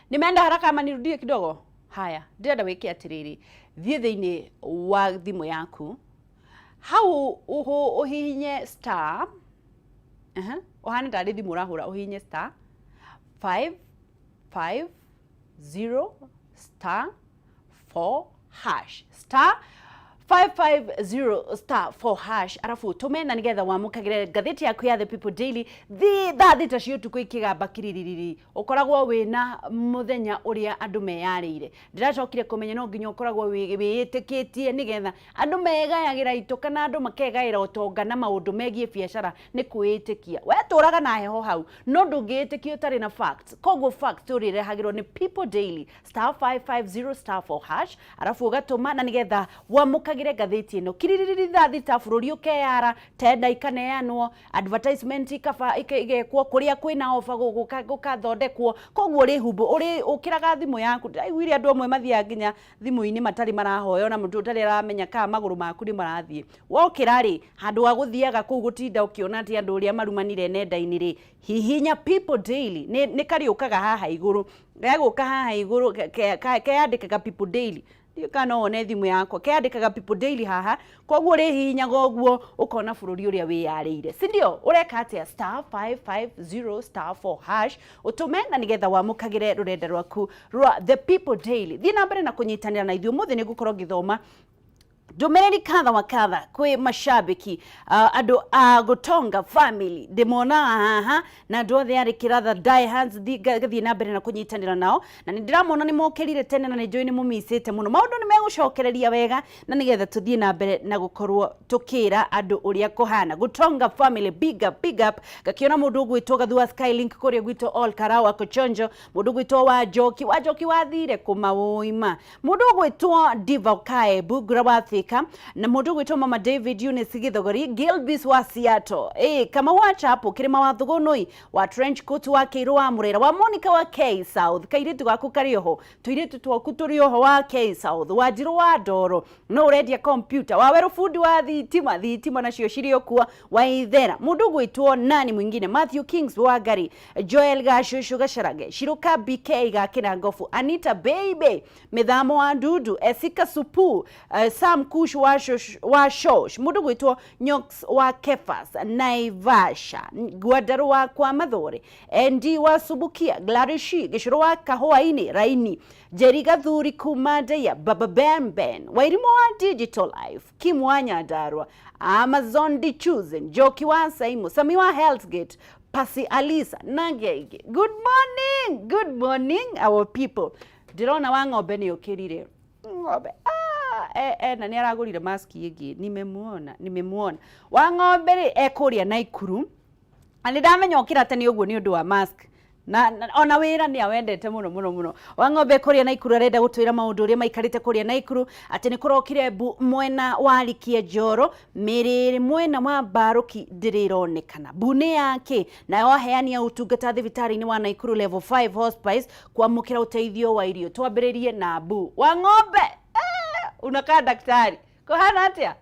Nimeenda haraka ama nirudie kidogo? Haya, ndĩrenda wĩke atĩrĩrĩ, thiĩ thĩinĩ wa thimũ yaku, hau ũhihinye star, ũhane tarĩ thimũ ũrahũra, ũhihinye *550*4#, *550*4#, arabu ũtũme na nĩgetha wamũkagĩre ngathĩti yaku ya The People Daily thi thaa 6 cia ũtukũ ikĩgamba kiririri. Ũkoragwo wĩna mũthenya ũrĩa andũ meyarĩire. Ndĩracokire kũmenya no nginya ũkoragwo wĩĩtĩkĩtie nĩgetha andũ megayagĩra itũ kana andũ makegaĩra ũtonga na maũndũ megiĩ biacara nĩ kwĩĩtĩkia. We tũraga na heho hau, no ndũngĩĩtĩkia ũtarĩ na facts. Koguo facts ũrĩrehagĩrwo nĩ People Daily, *550*4#, arabu ũgatũma na nĩgetha wamũkagĩre ngathĩti ĩno kiririri thaa 6. Bũrũri ũkeyara, tenda ikaneanwo, advertisement igekwo, kũrĩa kwĩna ofa gũkathondekwo. Koguo ũrĩhumbu ũrĩ ũkĩraga thimũ yaku. Ndĩraiguire andũ amwe mathiaga nginya thimũ-inĩ matarĩ marahoya, ona mũndũ ũtarĩ aramenya kana magũrũ maku nĩ marathiĩ. Wokĩra rĩ, handũ ha gũthiaga kũu gũtinda ũkĩona atĩ andũ ũrĩa marumanire nenda-inĩ rĩ, hihinya People Daily. Nĩ kariũkaga haha igũrũ, gegũka haha igũrũ keyandĩkaga People Daily. Ndiũĩ kana no wone thimũ yakwa keyandĩkaga People Daily haha. Koguo ũrĩhihinyaga ũguo, ũkona bũrũri ũrĩa wĩyarĩire, si ndio? Ũreka atĩa? *550*4# ũtũme na nĩgetha wamũkagĩre rũrenda rwaku rwa The People Daily. Thiĩ na mbere na kũnyitanĩra na ithuĩ. Ũmũthĩ nĩ ngũkorwo ngĩthoma Ndũmĩrĩri kadha wa kadha kwĩ mashabiki, andũ a Gũtonga family ndĩmonaga haha na andũ othe arĩ kĩratha die hands ngathiĩ na mbere na kũnyitanĩra nao, na nĩ ndĩramona nĩ mokĩrire tene na nĩ njũĩ nĩ mũmicĩte mũno. Maũndũ nĩ megũcokereria wega na nĩgetha tũthiĩ na mbere na gũkorwo tũkĩra andũ ũrĩa kũhana. Gũtonga family, big up, big up. Ngakĩona mũndũ ũgwĩtwo Gathua Skylink kũrĩa gwitũ All Karau Akochonjo, mũndũ ũgwĩtwo Wanjoki, Wanjoki wathire kũmaũima, mũndũ ũgwĩtwo Diva Kaebu Ngura wa Thika, na mũndũ ũgwĩtwo Mama David Eunice Githogori Gilbis wa Seattle, Kamau wa Chapo Kĩrĩma wa Thũgũnũi wa Trench Coat wa Kĩirũ wa Mũrera wa Monica wa K South, kairĩtu gaku karĩ oho, tũirĩtu twaku tũrĩ oho wa K South, Wanjirũ wa Ndoro no ũrendia computer, wa Werũ bundi wa thitima, thitima nacio cirĩ o kuo, wa Ithera, mũndũ ũgwĩtwo nani mwingine, Matthew Kings wa Ngari, Joel Gacũcũ Gacarage, Shiruka BK ga Kĩnangobu, Anita Baby Mĩthamo wa Ndundu, Esika Supu, Sam Kush wa Shosh, wa Shosh, mũndũ ũgwĩtwo Nyox wa Kefas, Naivasha, Ngwandarũ wa kwa Mathore, ND wa Subukia, Glarishi, Gĩcũrũ wa Kahũa-inĩ, Raini, Njeri Gathuri kuma Ndeia, Baba Ben Ben, Wairimũ wa Digital Life, Kim wa Nyandarua, Amazon D Chosen, Njoki wa Saimu, Sami wa Hell's Gate, Pasi Alisa, na angĩ aingĩ. Good morning, good morning our people. Ndĩrona wa ng'ombe nĩ ũkĩrire. Ng'ombe, na nĩ aragũrire mask ĩngĩ, nimemuona, nimemuona. Wa ng'ombe rĩ, ekũrĩa Naikuru. Na nĩ ndamenya ũkĩra tene ũguo nĩ ũndũ wa mask. Na ona wĩra nĩ awendete mũno mũno mũno. Wa ng'ombe kũrĩa Naikuru arenda gũtwĩra maũndũ ũrĩa maikarĩte kũrĩa Naikuru, atĩ nĩ kũrokire mbu mwena wa Rikie Njoro, mĩrĩ ĩrĩ mwena wa Mbarũki ndĩrĩ ĩronekana. Mbu nĩ yake? Nayo aheani a ũtungata thibitarĩ-inĩ wa Naikuru Level 5 Hospice kwamũkĩra ũteithio wa irio. Twambĩrĩrie na mbu. Wa ng'ombe, unakaa daktari. Kũhana atĩa?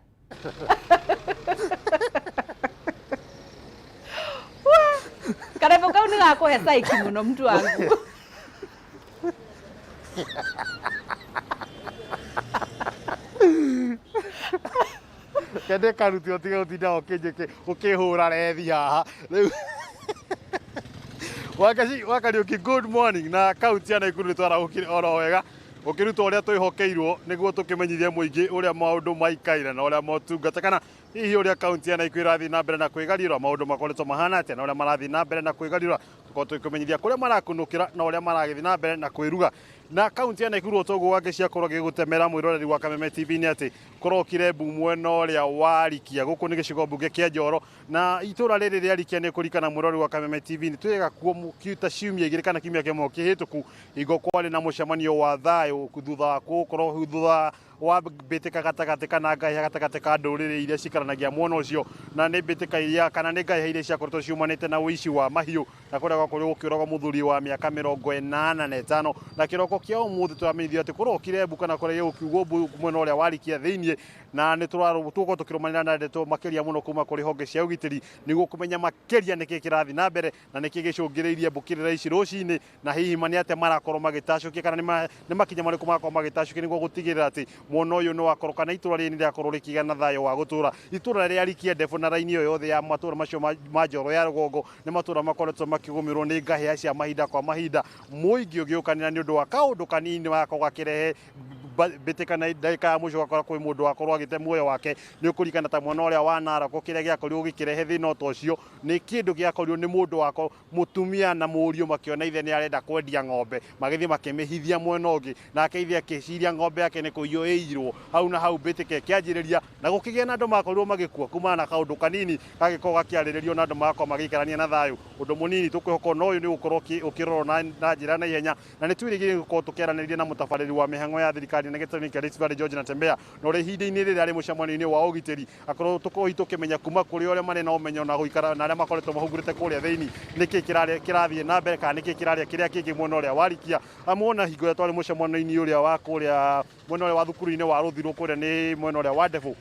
Karembo kau nĩ gakũhe saiki mũno mtu wangu. Kende karuti ũtige gũtinda ũkĩhũra rethi haha. Rĩu Wakaci Wakariũki, good morning. Na kaunti ya Naikuru nĩ twarahũkire oro wega ũkĩruta ũrĩa twĩhokeirwo nĩguo tũkĩmenyithie mũingĩ ũrĩa maũndũ maikaire na ũrĩa motungata kana hihi ũrĩa kaunti ya Naikuru ĩrathiĩ na mbere na kwĩgariũra, maũndũ makoretwo mahana atĩa na ũrĩa marathiĩ na mbere na kwĩgariũra, tũkorwo tũkĩmenyithia kũrĩa marakunũkĩra na ũrĩa maragĩthiĩ na mbere na kwĩruga. Na kaunti ya Naikuru o toguo wangĩ ciakorwo gĩgũtemera mwĩroreri wa Kameme TV nĩ atĩ kũrokire mbu mwena ũrĩa wa Rikia. Gũkũ nĩ gĩcigo mbunge kĩa Njoro na itũra rĩrĩ rĩa Rikia nĩ kũrikana mwĩroreri wa Kameme TV nĩ twĩga kuo ta ciumia igĩrĩ kana kiumia kĩmwe kĩhĩtũku hingo kwarĩ na mũcemanio wa thayũ thutha wa gũkorwo thutha wa mbĩtĩka gatagatĩ kana ngahĩha gatagatĩ ka ndũrĩrĩ iria cikaranagia mwena ũcio, na nĩ mbĩtĩka iria kana nĩ ngahĩha iria ciakoretwo ciumanĩte na ũici wa mahiũ na kũrĩa gwakorirwo gũkĩũragwo mũthuri wa mĩaka 85. Na kĩroko kĩa ũmũthĩ tũramenyithio atĩ kũrokire mbu kana kũrĩa gũkiugwo mbu mwena ũrĩa wa Rikia thĩiniĩ, na nĩ tũgũkorwo tũkĩrũmanĩra na ndeto makĩria mũno kuma kũrĩ honge cia ũgitĩri nĩguo kũmenya makĩria nĩkĩ kĩrathiĩ na mbere na nĩkĩ gĩcũngĩrĩirie mbũkĩrĩra ici rũcinĩ, na hihi ma nĩ atĩa marakorwo magĩtacũkia kana nĩ makinya marĩkũ marakorwo magĩtacũkia nĩguo gũtigĩrĩra atĩ mwena ũyũ nĩ wakorwo kana itũra rĩrĩ nĩ rĩakorwo rĩkĩgĩa na thayũ wa gũtũra. Itũra rĩa Rikia Ndebũ na raini ĩyo yothe ya matũra macio ma Njoro ya rũgongo nĩ matũra makoretwo makĩgũmĩrwo nĩ ngahĩha cia mahinda kwa mahinda, mũingĩ ũgĩũkanĩra nĩ ũndũ wa kaũndũ kanini gakorwo gakĩrehe mbĩtĩka na ndagĩka ya mũico gakora kwĩ mũndũ wakorwo agĩte muoyo wake. Nĩ ũkũririkana ta mwena ũrĩa wa Narok kĩrĩa gĩakorirwo gĩkĩrehe thĩna ta ũcio nĩ kĩndũ gĩakorirwo nĩ mũndũ wako mũtumia na mũriũ makĩona ithe nĩ arenda kwendia ng'ombe, magĩthiĩ makĩmĩhithia mwena ũngĩ, nake ithe akĩciria ng'ombe yake nĩ kũiywo ĩiyirwo. Hau na hau mbĩtĩka ĩkĩanjĩrĩria na gũkĩgĩa na andũ makorirwo magĩkua kumana na kaũndũ kanini gagĩkorwo gakĩarĩrĩrio na andũ magakorwo magĩikarania na thayũ. Ũndũ mũnini tũkwĩhoka ona ũyũ nĩ ũgũkorwo ũkĩrorwo na njĩra na ihenya, na nĩ twĩrĩgĩrĩire gũkorwo tũkĩaranĩria na mũtabarĩri wa mĩhang'o ya thirikari na gĩtarũ kĩa Rift Valley George Natembeya, na ũrĩa ihinda-inĩ rĩrĩ arĩ mũcemanio-inĩ wa ũgitĩri akorwo tũkorwo tũkĩmenya kuma kũrĩ ũrĩa marĩ na ũmenyo na gũikara na arĩa makoretwo mahungurĩte kũrĩa thĩinĩ nĩkĩ kĩrathiĩ na mbere kana nĩkĩ kĩrarĩa kĩrĩa kĩngĩ mwena ũrĩa wa Rikia. Amuona hingo ĩrĩa twarĩ mũcemanio-inĩ ũrĩa wa kũrĩa mwena ũrĩa wa thukuru-inĩ wa Rũthirũ kũrĩa nĩ mwena ũrĩa wa Ndebũ,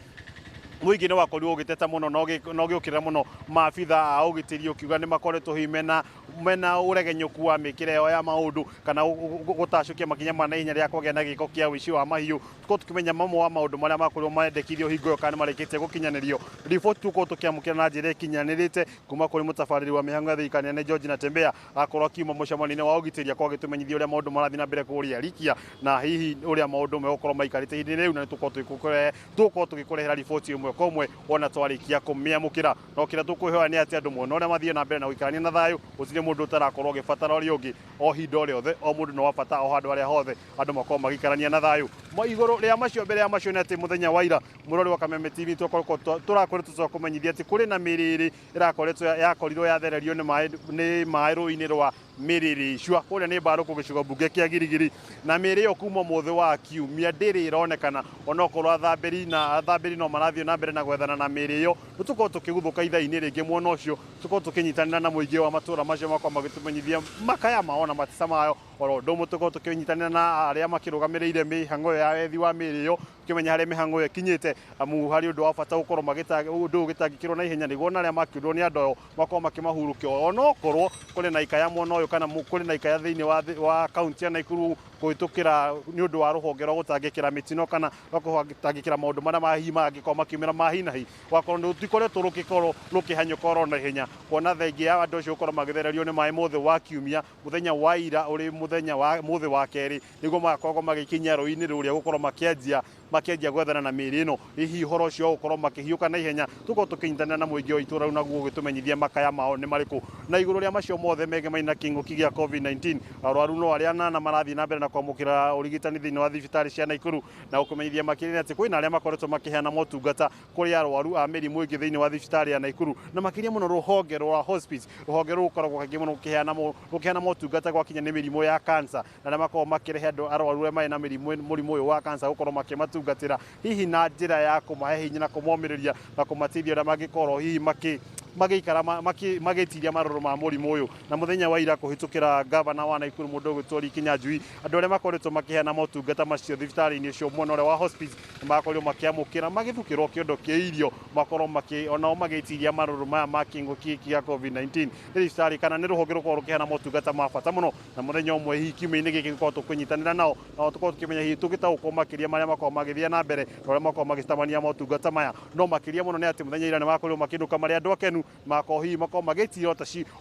mũingĩ nĩ wakorirwo ũgĩteta mũno na ũgĩũkĩrĩra mũno maabitha a ũgitĩri ũkiuga nĩ makoretwo hihi mena Mena ũregenyũku wa mĩkĩre yao ya maũndũ kana gũtacũkia makinya ma naihenya rĩrĩa kwagĩa na gĩko kĩa ũici wa mahiũ. Tũkorwo tũkĩmenya mamwe wa maũndũ marĩa makorirwo mendekithio hingo ĩyo kana nĩ marĩkĩtie gũkinyanĩrio. Riboti tũkorwo tũkĩamũkĩra na njĩra ĩkinyanĩrĩte kuma kũrĩ mũtabarĩri wa mĩhang'o ya thirikari nene George Natembeya, akorwo akiuma mũcemanio-inĩ wa ũgitĩri, akorwo agĩtũmenyithia ũrĩa maũndũ marathiĩ na mbere kũrĩa Rikia na hihi ũrĩa maũndũ megũkorwo maikarĩte ihinda-inĩ rĩu, na nĩ tũgũkorwo tũgĩkũrehera riboti ĩmwe kwa ĩmwe wona twarĩkia kũmĩamũkĩra. No kĩrĩa tũkwĩhoya nĩ atĩ andũ mwena ũrĩa mathiĩ na mbere na gũikarania na thayũ, gũtirĩ mũndũ ũtarakorwo agĩbatara ũrĩa ũngĩ o ihinda o rĩothe, o mũndũ nĩ wa bata o handũ harĩa hothe andũ makorwo magĩikarania na thayũ. Igũrũ rĩa macio, mbere ya macio nĩ atĩ mũthenya wa ira, mũrori wa Kameme TV, tũrakoretwo twakũmenyithia atĩ kũrĩ na mĩrĩ ĩrĩ ĩrakoretwo yakorirwo yathererio nĩ maĩ rũĩ-inĩ rwa Mĩrĩrĩcua kũrĩa nĩ Mbarũkũ, gĩcigo mbunge kĩa Girigiri, na mĩrĩ ĩyo kuma mũthĩ wa kiumia ndĩrĩ ĩronekana, onokorwo athambĩri na athambĩri no marathiĩ na mbere na gwethana na mĩrĩ ĩyo. Nĩ tũkorwo tũkĩguthũka ithaa-inĩ rĩngĩ mwena ũcio, tũkorwo tũkĩnyitanĩra na mũingĩ wa matũra macio makorwo magĩtũmenyithia makaya mao na matisa mayo. Oro ũndũ ũmwe tũkorwo tũkĩnyitanĩra na arĩa makĩrũgamĩrĩire mĩhang'o ĩyo ya wethi wa mĩrĩ ĩyo, tũkĩmenya harĩa mĩhang'o ĩyo ĩkinyĩte, amu harĩ ũndũ wa bata gũkorwo ũndũ ũyũ ũgĩtangĩkĩrwo na ihenya nĩguo ona arĩa makĩũrwo nĩ andũ ayo makorwo makĩmahurũkia, onokorwo kũrĩ na ikaya mwena ũyũ kana kũrĩ na ikaya thĩinĩ wa kaunti ya Nakuru kũhĩtũkĩra nĩ ũndũ wa rũhonge rwa gũtangĩkĩra mĩtino kana rwa gũtangĩkĩra maũndũ marĩa ma hihi mangĩkorwo makiumĩra ma hi na hi, gwakorwo nĩ rũtikoretwo rũgĩkorwo rũkĩhanyũka oro na ihenya, kuona thengia ya andũ acio gũkorwo magĩthererio nĩ maĩ mũthĩ wa kiumia, mũthenya wa ira ũrĩ mũthenya wa mũthĩ wa kerĩ nĩguo magakorwo magĩkinyia rũĩ-inĩ rũrĩa gũkorwo makĩanjia gwethana na mĩrĩ ĩno. Hihi ũhoro ũcio wa gũkorwo makĩhiũka na ihenya, tũkorwo tũkĩnyitanĩra na mũingĩ wa itũũra rĩu naguo ũgĩtũmenyithia makaya mao nĩ marĩkũ. Na igũrũ rĩa macio mothe megemainie na kĩng'ũki gĩa COVID-19, arwaru no arĩa anana marathiĩ na mbere na kwamũkĩra ũrigitani thĩinĩ wa thibitarĩ cia Nakuru, na gũkũmenyithia makĩria atĩ kwĩna arĩa makoretwo makĩheana motungata kũrĩ arwaru a mĩrimũ ĩngĩ thĩinĩ wa thibitarĩ ya Nakuru, na makĩria mũno rũhonge rwa hospice, rũhonge rũu rũkoragwo kaingĩ mũno rũkĩheana motungata gwakinya nĩ mĩrimũ ya cancer, na arĩa makoragwo makĩrehe andũ arwaru arĩa marĩ na mũrimũ ũyũ wa cancer gũkorwo makĩmatungatĩra hihi na njĩra ya kũmahe hinya na kũmomĩrĩria na kũmateithia ũrĩa mangĩkorwo hihi magĩikara magĩtiria marũrũ ma mũrimũ ũyũ. Na mũthenya wa ira, kũhĩtũkĩra gavana wa Nakuru, mũndũ ũgwĩtwo Lee Kinyanjui, andũ arĩa makoretwo makĩheana motungata macio thibitarĩ-inĩ ũcio mwena ũrĩa wa hospice nĩ makorirwo makĩamũkĩra magĩthukĩrwo kĩondo kĩa irio, makorwo makĩ onao magĩtiria marũrũ maya ma kĩng'ũki gĩkĩ gĩa COVID-19. Nĩ thibitarĩ kana nĩ rũhonge rũkoragwo rũkĩheana motungata ma bata mũno, na mũthenya ũmwe hihi kiumia-inĩ gĩkĩ tũkorwo tũkĩnyitanĩra nao na tũkorwo tũkĩmenya hihi tũgĩtaũkwo makĩria marĩa makoragwo magĩthiĩ na mbere na ũrĩa makoragwo magĩtabania motungata maya. No makĩria mũno nĩ atĩ mũthenya ira nĩ makorirwo makĩinũka marĩ andũ akenu, makorwo hihi makorwo magĩtira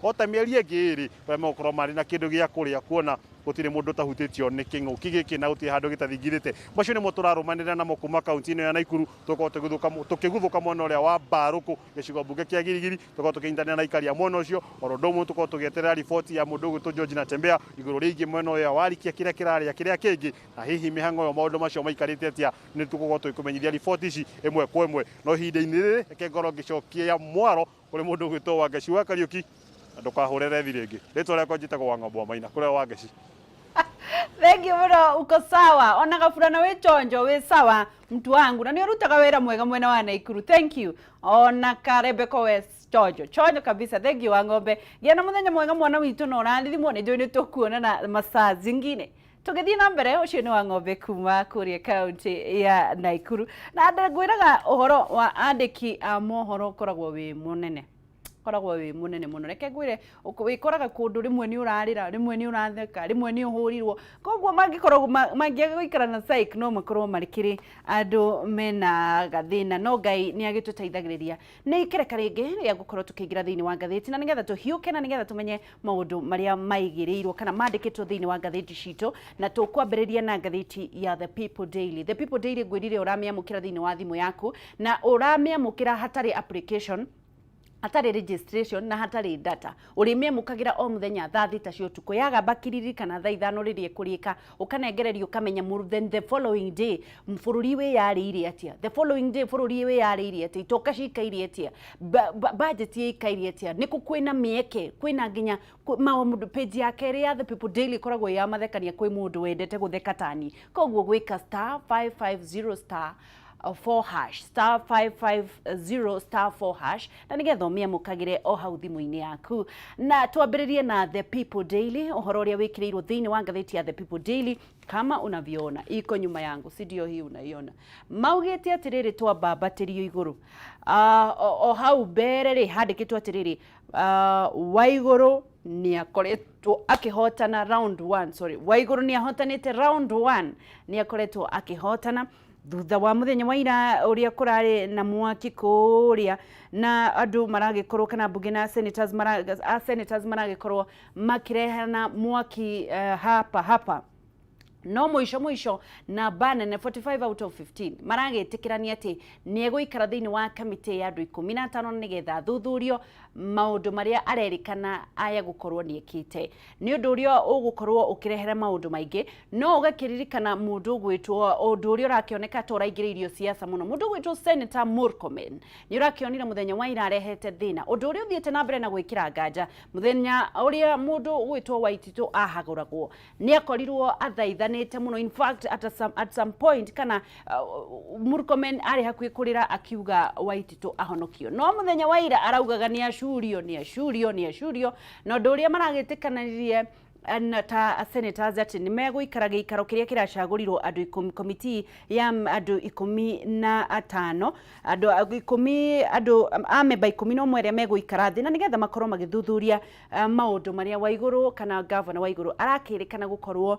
ota mĩeri ĩngĩ ĩrĩ kũrĩa megũkorwo marĩ na kĩndũ gĩa kũrĩa, kuona gũtirĩ mũndũ ũtahutĩtio nĩ kĩng'ũki gĩkĩ na gũtirĩ handũ gĩtathingithĩte. Macio nĩmo tũrarũmanĩrĩra namo kuma kaunti ĩno ya Nakuru. Tũkorwo tũkĩguthũka mwena ũrĩa wa Mbarũkũ, gĩcigo mbunge kĩa Girigiri, tũkorwo tũkĩnyitanĩra na aikari a mwena ũcio. Oro ũndũ ũmwe tũkorwo tũgĩeterera riboti ya mũndũ ũgwĩtwo George Natembeya igũrũ rĩgiĩ mwena ũyũ wa Rikia, kĩrĩa kĩrarĩa kĩrĩa kĩngĩ, na hihi mĩhang'o ĩyo maũndũ macio maikarĩte atĩa. Nĩ tũgũkorwo tũgĩkũmenyithia riboti ici ĩmwe kwa ĩmwe, no ihinda-inĩ rĩrĩ reke ngorwo ngĩcokia mwaro kũrĩ mũndũ ũgwĩtwo Wangeci wa Kariũki, na ndũkahũre rethi rĩngĩ. Rĩtwa rĩakwa njĩtagwo Wang'ombe wa Maina. Kũrĩa Wangeci. Thank you mũno, uko sawa ona gaburana wĩ chonjo, wĩ sawa mtu wangu, na nĩ ũrutaga wĩra mwega mwena wa Naikuru. Thank you. Ona Karebeko West, chonjo chonjo kabisa. Thank you, Wang'ombe. Gĩa na mũthenya mwega, mwana witũ, na ũrathimwo. Nĩ njũĩ nĩ tũkuonana masaa zingine tũgĩthiĩ na mbere. Ũcio nĩ Wang'ombe kuma kũrĩa kaunti ya Naikuru, na ngwĩraga ũhoro wa andĩki a mohoro ũkoragwo wĩ mũnene, koragwo wĩ mũnene mũno. Reke ngwĩre, wĩkoraga kũndũ rĩmwe nĩ ũrarĩra, rĩmwe nĩ ũratheka, rĩmwe nĩ ũhũrirwo. Koguo mangĩkorwo mangĩaga gũikara na psych no makorwo marĩ andũ mena gathĩna, no Ngai nĩ agĩtũteithagĩrĩria. Nĩ ikereka rĩngĩ rĩa gũkorwo tũkĩingĩra thĩinĩ wa ngathĩti na nĩgetha tũhiũke na nĩgetha tũmenye maũndũ marĩa maigĩrĩirwo kana mandĩkĩtwo thĩinĩ wa ngathĩti citũ, na tũkwambĩrĩria na ngathĩti ya The People Daily. The People Daily, ngwĩrire ũramĩamũkĩra thĩinĩ wa thimũ yaku, na ũramĩamũkĩra hatarĩ application, hatarĩ registration na hatarĩ data. Ũrĩmĩamũkagĩra o mũthenya thaa 6 cia ũtukũ, yagamba kiriri kana thaa 5 rĩrĩa ĩkũrĩka, ũkanengererio ũkamenya then the following day bũrũri wĩyarĩire atĩa, the following day bũrũri wĩyarĩire atĩa, itoka cikaire atĩa, budget ĩikaire atĩa, nĩkũ kwĩna mĩeke, kwĩna nginya maũndũ. Page ya kerĩ ya The People Daily ĩkoragwo ĩ ya mathekania kwĩ mũndũ wendete gũtheka tani. Koguo gwĩka *550*4#, *550*4# na nĩgetha ũmĩamũkagĩre o hau thimũ-inĩ yaku. Na twambĩrĩrie na The People Daily, ũhoro ũrĩa wĩkĩrĩirwo thĩinĩ wa ngathĩti ya The People Daily kama unavyoona iko nyuma yangu, si ndio hii unaiona? Maugĩte atĩrĩrĩ, twambambatĩrio igũrũ. O hau mbere rĩ handĩkĩtwo atĩrĩrĩ, Waigũrũ Nĩ akoretwo akĩhotana round 1, sorry, Waiguru nĩ ahotanĩte round 1, nĩ akoretwo akĩhotana thutha wa muthenya wa ira uria kurari na mwaki kuria na andu maragikorwo kana mbunge na senators mara a senators maragikorwo makirehana mwaki hapa hapa. No mũico mũico namba nene 45 out of 15 maragĩtĩkĩrania atĩ nĩ egũikara thĩinĩ wa kamĩtĩ ya andũ 15 nĩgetha athuthurio maũndũ marĩa arerĩkana aya gũkorwo nĩ ekĩte. Nĩ ũndũ ũrĩa ũgũkorwo ũkĩrehera maũndũ maingĩ, no ũgakĩririkana mũndũ ũgwĩtwo ũndũ ũrĩa ũrakĩoneka ta ũraingĩrĩirio siasa mũno, mũndũ ũgwĩtwo Senator Murkomen nĩ ũrakĩonire mũthenya wa ira arehete thĩna, ũndũ ũrĩa ũthiĩte na mbere na gwĩkĩra nganja. Mũthenya ũrĩa mũndũ ũgwĩtwo Waititũ ahagũragwo nĩ akorirwo athaithanĩte mũno, in fact at some point kana Murkomen arĩ hakuhĩ kũrĩra akiuga Waititũ ahonokio, no mũthenya wa ira araugaga nĩ acurio, nĩ acurio, nĩ acurio. Na ũndũ ũrĩa maragĩtĩkanĩrie na ta senators atĩ nĩ megũikara gĩikaro kĩrĩa kĩracagũrirwo andũ 10, komiti ya andũ 15, andũ 10, andũ a memba 11 arĩa megũikara thĩ na nĩgetha makorwo magĩthuthuria maũndũ marĩa Waigũrũ kana gavana Waigũrũ arakĩrĩkana gũkorwo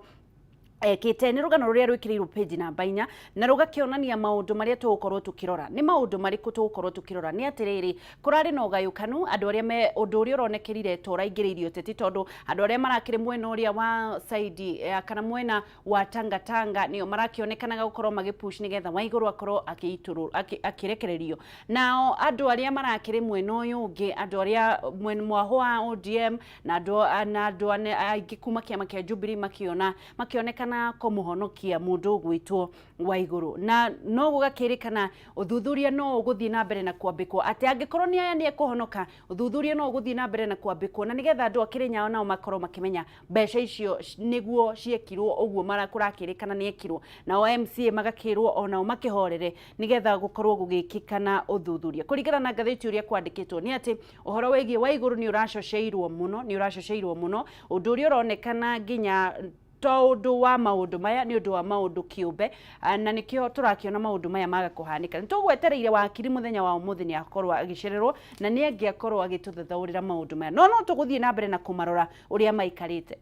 ekĩte. Nĩ rũgano rũrĩa rwĩkĩrĩirwo page namba 4 na rũgakĩonania maũndũ marĩa tũgũkorwo tũkĩrora. Nĩ maũndũ marĩkũ tũgũkorwo tũkĩrora? Nĩ atĩrĩrĩ, kũrarĩ na ũgayũkanu andũ arĩa me ũndũ ũrĩa ũronekerire ta ũraingĩrĩirio ũteti, tondũ andũ arĩa marakĩrĩ mwena ũrĩa wa side kana mwena wa Tangatanga nĩo marakĩonekanaga gũkorwo magĩpush nĩgetha Waigũrũ akorwo akĩitũrũ akĩrekererio, nao andũ arĩa marakĩrĩ mwena ũyũ ũngĩ, andũ arĩa mwena mwahũ wa ODM na andũ aingĩ kuma kĩama kĩa Jubilee makĩona makĩonekana kũmũhonokia mũndũ ũgwĩtwo Waigũrũ. Na no gũgakĩrĩkana ũthuthuria no ũgũthiĩ na mbere na kwambĩkwo atĩ angĩkorwo nĩ aya nĩ ekũhonoka, ũthuthuria no ũgũthiĩ na mbere na kwambĩkwo na nĩgetha andũ a Kĩrĩnyaga nao makorwo makĩmenya mbeca icio nĩguo ciekirwo ũguo mara kũrakĩrĩkana nĩ ekirwo. Nao MCA magakĩrwo onao makĩhorere nĩgetha gũkorwo gũgĩkĩkana ũthuthuria. Kũringana na ngathĩti ũrĩa kwandĩkĩtwo nĩ atĩ ũhoro wĩgiĩ Waigũrũ nĩ ũracoceirwo mũno, nĩ ũracoceirwo mũno, ũndũ ũrĩa ũronekana nginya to ũndũ wa maũndũ maya nĩ ũndũ wa maũndũ kĩũmbe, na nĩkĩo tũrakĩona maũndũ maya maga kũhanĩka. Nĩ tũgwetereire wakiri mũthenya wa ũmũthĩ nĩ akorwo agĩcererwo na nĩ angĩakorwo agĩtũthathaũrĩra maũndũ maya, no no tũgũthiĩ na mbere na kũmarora ũrĩa maikarĩte.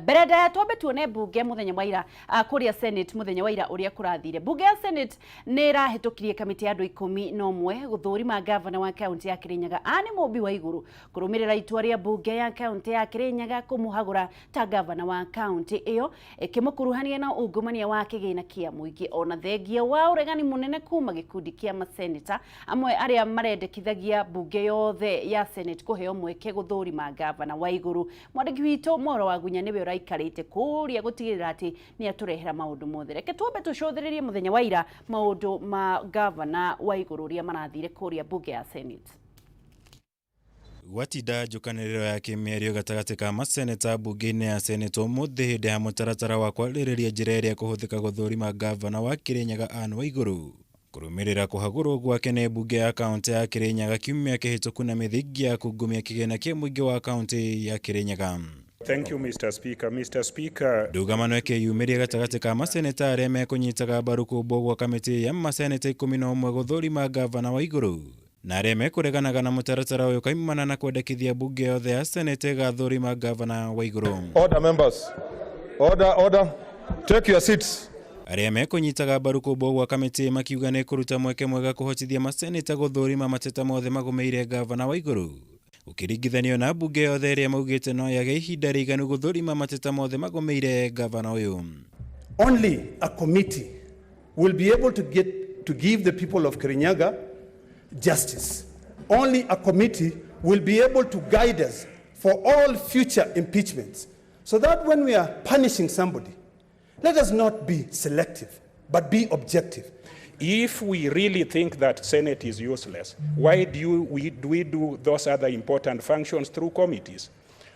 Mbere ndaya twambe tuone mbunge mũthenya wa ira kũrĩa Senate mũthenya wa ira ũrĩa kũrathire. Mbunge ya Senate nĩ ĩrahĩtũkirie kamĩtĩ ya andũ 11 gũthũrima gavana wa kaunti ya Kirinyaga Anne Mũmbi Waigũrũ kũrũmĩrĩra itua rĩa mbunge ya kaunti ya Kirinyaga kũmũhagũra ta gavana wa kaunti ĩyo, ĩkĩmũkuruhania na ungumania wa kĩgĩna kĩa mũingĩ, ona thengia wa ũregani mũnene kuma gĩkundi kĩa maseneta amwe arĩa marendekithagia mbunge yothe ya Senate kũheo mweke gũthũrima gavana Waigũrũ. Mwandĩki witũ Mworo wa Gunya nĩwe ũraikarĩte kũrĩa gũtigĩrĩra atĩ nĩ atũrehera maũndũ mothe. Reke twambe tũcũthĩrĩrie mũthenya wa ira maũndũ ma gavana Waigũrũ ũrĩa marathire kũrĩa mbunge ya Senate. Gwatinda njũkanĩrĩro ya kĩmĩario gatagatĩ ka maseneta mbunge-inĩ ya Senate ũmũthĩ hĩndĩ ya mũtaratara wa kwarĩrĩria njĩra ĩrĩa ĩkũhũthĩka gũthũrima gavana wa Kĩrĩnyaga Anne Waigũrũ kũrũmĩrĩra kũhagũrwo gwake nĩ mbunge ya kaunti ya Kĩrĩnyaga kiumia kĩhĩtũku na mĩthingi ya kungumia kĩgĩna kĩa mũingĩ wa kaunti ya Kĩrĩnyaga. Thank you, Mr. Speaker. Mr. Speaker, Ndũgamano ĩkĩyumĩria gatagatĩ ka maseneta arĩa mekũnyitaga mbaru kũmbwo gwa kamĩtĩ ya maseneta 11 gũthũrima gavana Waigũrũ na arĩa mekũreganaga na mũtaratara ũyũ kaimana na kwendekithia mbunge yothe ya seneta ĩgathũrima gavana Waigũrũ. Order, members. Order, order. Take your seats. Arĩa mekũnyitaga mbaru kũmbwo gwa kamĩtĩ makiuga nĩ kũruta mweke mwega kũhotithia maseneta gũthũrima mateta mothe magũmĩire gavana Waigũrũ ũkĩringithanio na mbunge yothe ĩrĩa maugĩte no yage ihinda rĩiganu gũthũrima mateta mothe magũmĩire gavana ũyũ. Only a committee will be able to get to give the people of Kirinyaga justice. Only a committee will be able to guide us for all future impeachments. So that when we are punishing somebody, let us not be selective, but be objective. If we really think that Senate is useless, why do we do those other important functions through committees?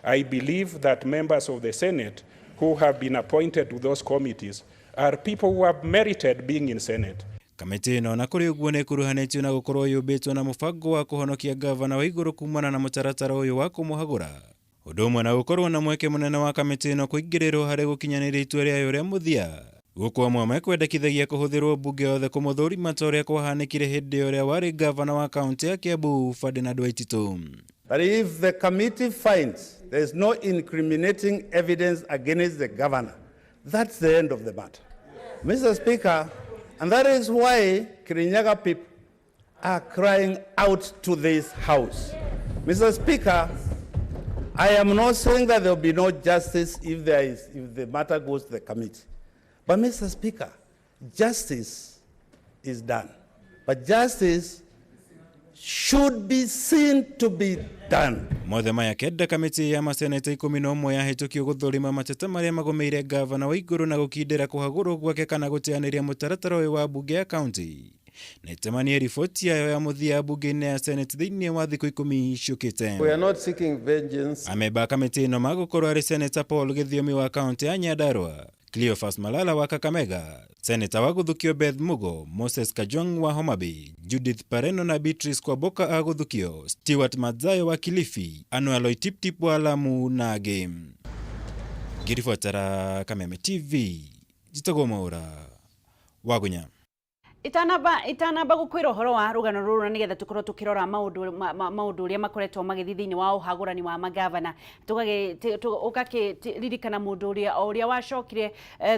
I believe that members of the Senate who have been appointed to those committees are people who have merited being in Senate. Kamĩtĩ ĩno na kũrĩ ũguo nĩ ĩkuruhanĩtio na gũkorwo yũmbĩtwo na mũbango wa kũhonokia gavana Waigũrũ kumana na mũtaratara ũyũ wa kũmũhagũra, ũndũ ũmwe na gũkorwo na mweke mũnene wa kamĩtĩ ĩno kũingĩrĩrwo harĩ gũkinyanĩria itua rĩayo rĩa mũthia, gũkũ amwe mekwendekithagia kũhũthĩrwo mbunge yothe kũmũthũrima ta ũrĩa kwahanĩkire hĩndĩ ũrĩa warĩ gavana wa kaunti ya Kiambu Ferdinand Waititu. But if the committee finds there is no incriminating evidence against the governor, that's the end of the matter. Mr. Speaker, and that is why Kirinyaga people are crying out to this house. Mr. Speaker, I am not saying that there will be no justice if the matter goes to the committee. But Mr. Speaker, justice is done. But justice should be seen to be done. Mothe maya kenda kamĩtĩ ya maseneta 11 yahĩtũkio gũthũrima mateta marĩa magũmĩire gavana Waiguru na gũkindĩra kũhagũrwo gwake kana gũteanĩria mũtaratara ũyũ wa mbunge ya kaunti na ĩtemanie riboti yayo ya mũthia mbunge-inĩ ya senate thĩinĩ wa thikũ 10 ciũkĩte. We are not seeking vengeance. Amemba a kamĩtĩ ĩno magũkorwo arĩ Seneta Paul Gĩthiomi wa kaunti ya Nyandarua, Cleophas Malala wa Kakamega, Seneta wa Gũthukio Beth Mugo, Moses Kajwang wa Homa Bay, Judith Pareno na Beatrice Kwaboka a Gũthukio, Stewart Madzayo wa Kilifi, Anwar Loitiptip wa Lamu na angĩ. Ngĩribotera Kameme TV, njĩtagwo Mwaũra Wagunya. Itanamba gukwira uhoro wa rugano ruru na nigetha tukorwo tukirora maundu maundu uria makoretwo magithii thiini wa uhagurani wa magavana, ugakiririkana mundu uria o uria wacokire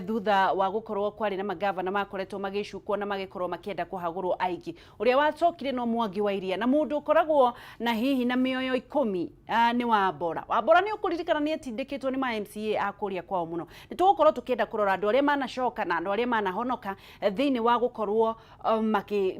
thutha wa gukorwo kwari na magavana makoretwo magicukwo na magikorwo makienda kuhagurwo aingi, uria wacokire no Mwangi wa Iria na mundu ukoragwo na hihi na mioyo 10 ni Wambora. Wambora ni ukuririkana ni atindikitwo ni ma MCA a kuria kwao muno. Ni tugukorwo tukienda kurora andu aria manacoka na andu aria manahonoka thiini wa gukorwo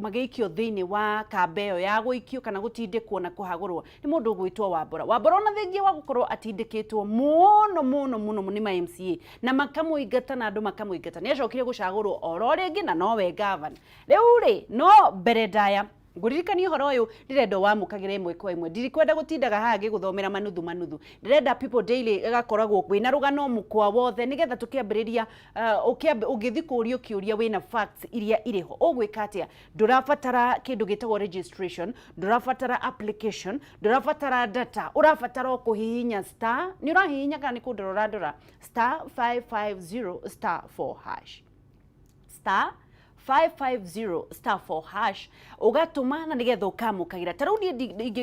magĩikio thĩinĩ wa kamba ĩyo ya gũikio kana gũtindĩkwo na kũhagũrwo nĩ mũndũ ũgwĩtwo Wambora. Wambora ona thengia wa gũkorwo atindĩkĩtwo mũno mũno mũno nĩ ma MCA na makamũingata na andũ makamũingata, nĩ acokire gũcagũrwo oro rĩngĩ na nowe gavana rĩu rĩ. No mbere ndaya ngũririkania ũhoro ũyũ, ndĩrenda wamũkagĩra ĩmwe kwa ĩmwe, ndirikwenda gũtindaga haha ngĩgũthomera manuthu manuthu. Ndĩrenda People Daily ĩgakoragwo kwĩna rũgano mũkwa wothe, nĩgetha tũkĩambĩrĩria ũngĩthiĩ kũũrio kĩũria wĩna facts iria irĩ ho. Ũgwĩka atĩa? Ndũrabatara kĩndũ gĩtagwo registration, ndũrabatara application, ndũrabatara data, ũrabatara o kũhihinya star, nĩ ũrahihinya kana nĩ kũndora ũrandora, *550*4#, *550*4# ũgatũma na nĩgetha ũkamũkagĩra. Ta rĩu niĩ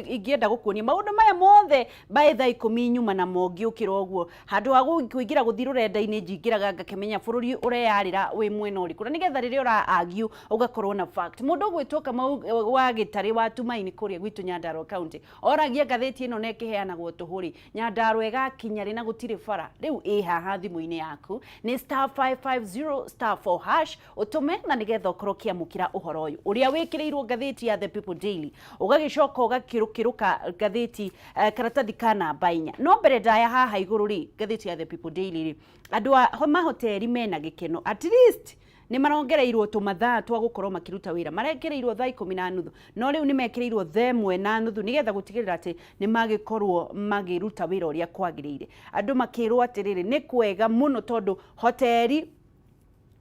ingĩenda gũkuonia maũndũ maya mothe by thaa 10 nyuma namo ngĩũkĩra ũguo, handũ ha kũingĩra gũthiĩ rũrenda-inĩ, njingĩraga ngakĩmenya bũrũri ũreyarĩra wĩ mwena ũrĩkũ, na nĩgetha rĩrĩa ũra argue ũgakorwo na fact. Mũndũ ũgwĩtwo Kamau wa Gĩtarĩ wa Tumaini kũrĩa gwitũ Nyandarua County oragia ngathĩti ĩno na ĩkĩheanagwo tũhũ rĩ, Nyandarua ĩgakinya rĩ na gũtirĩ bara? Rĩu ĩ haha thimũ-inĩ yaku, nĩ *550*4# ũtũme na nĩgetha ũkorwo ũkĩamũkĩra ũhoro ũyũ ũrĩa wĩkĩrĩirwo ngathĩti ya The People Daily, ũgagĩcoka ũgakĩrũkĩrũka ngathĩti karatathi ka namba 4. No mbere ndaya haha igũrũ rĩ, ngathĩti ya The People Daily rĩ, andũ a mahoteri mena gĩkeno, at least nĩ marongereirwo tũmathaa twa gũkorwo makĩruta wĩra. Marekereirwo thaa 10:30, no rĩu nĩ mekĩrĩirwo thaa 1:30, nĩgetha gũtigĩrĩra atĩ nĩ magĩkorwo magĩruta wĩra ũrĩa kwagĩrĩire. Andũ makĩrwo atĩrĩrĩ, nĩ kwega mũno tondũ hoteri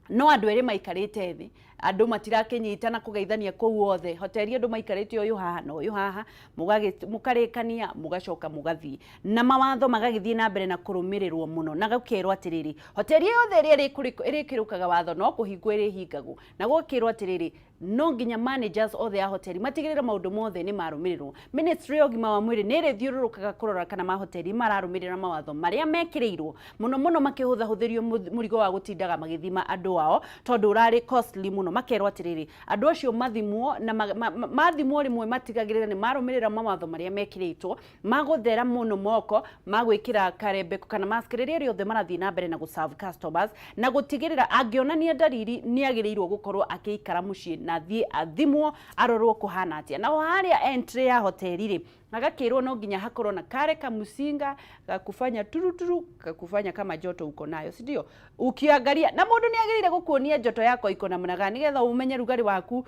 no andũ erĩ maikarĩte thĩ, andũ matirakĩnyitana kũgeithania kũu othe. Hoteri andũ maikarĩte ũyũ haha na ũyũ haha, mũkarĩkania, mũgacoka mũgathiĩ, na mawatho magagĩthiĩ na mbere na kũrũmĩrĩrwo mũno. Na gũkerwo atĩrĩrĩ, hoteri yothe ĩrĩa ĩrĩkĩrũkaga watho no kũhingwo ĩrĩhingagwo. Na gũgakĩrwo atĩrĩrĩ, no nginya managers othe a hoteri matigĩrĩre maũndũ mothe nĩ marũmĩrĩrwo. Ministry ya ũgima wa mwĩrĩ nĩ ĩrĩthiũrũrũkaga kũrora kana mahoteri mararũmĩrĩra mawatho marĩa mekĩrĩirwo, mũno mũno makĩhũthahũthĩrio mũrigo wa gũtindaga magĩthima andũ ao, tondũ ũrarĩ costly mũno. Makerwo atĩrĩrĩ, andũ acio mathimwo na mathimwo rĩmwe matigagĩrĩra nĩ marũmĩrĩra mawatho marĩa mekĩrĩtwo magũthera mũno moko, magwĩkĩra karembeko kana mask rĩrĩa rĩothe marathiĩ na mbere na gũ-serve customers, na gũtigĩrĩra angĩonania ndariri nĩ agĩrĩirwo gũkorwo akĩikara mũciĩ na athiĩ athimwo arorwo kũhana atĩa. Naho harĩa entry ya hoteri rĩ, agakĩrwo no nginya hakorwo na kare kamucinga gakufanya turuturu, kakufanya kama joto uko nayo, si ndio? Ukiangalia na mũndũ nĩ agĩrĩire gũkuonia joto yako iko namna gani, nĩgetha umenye rugarĩ waku,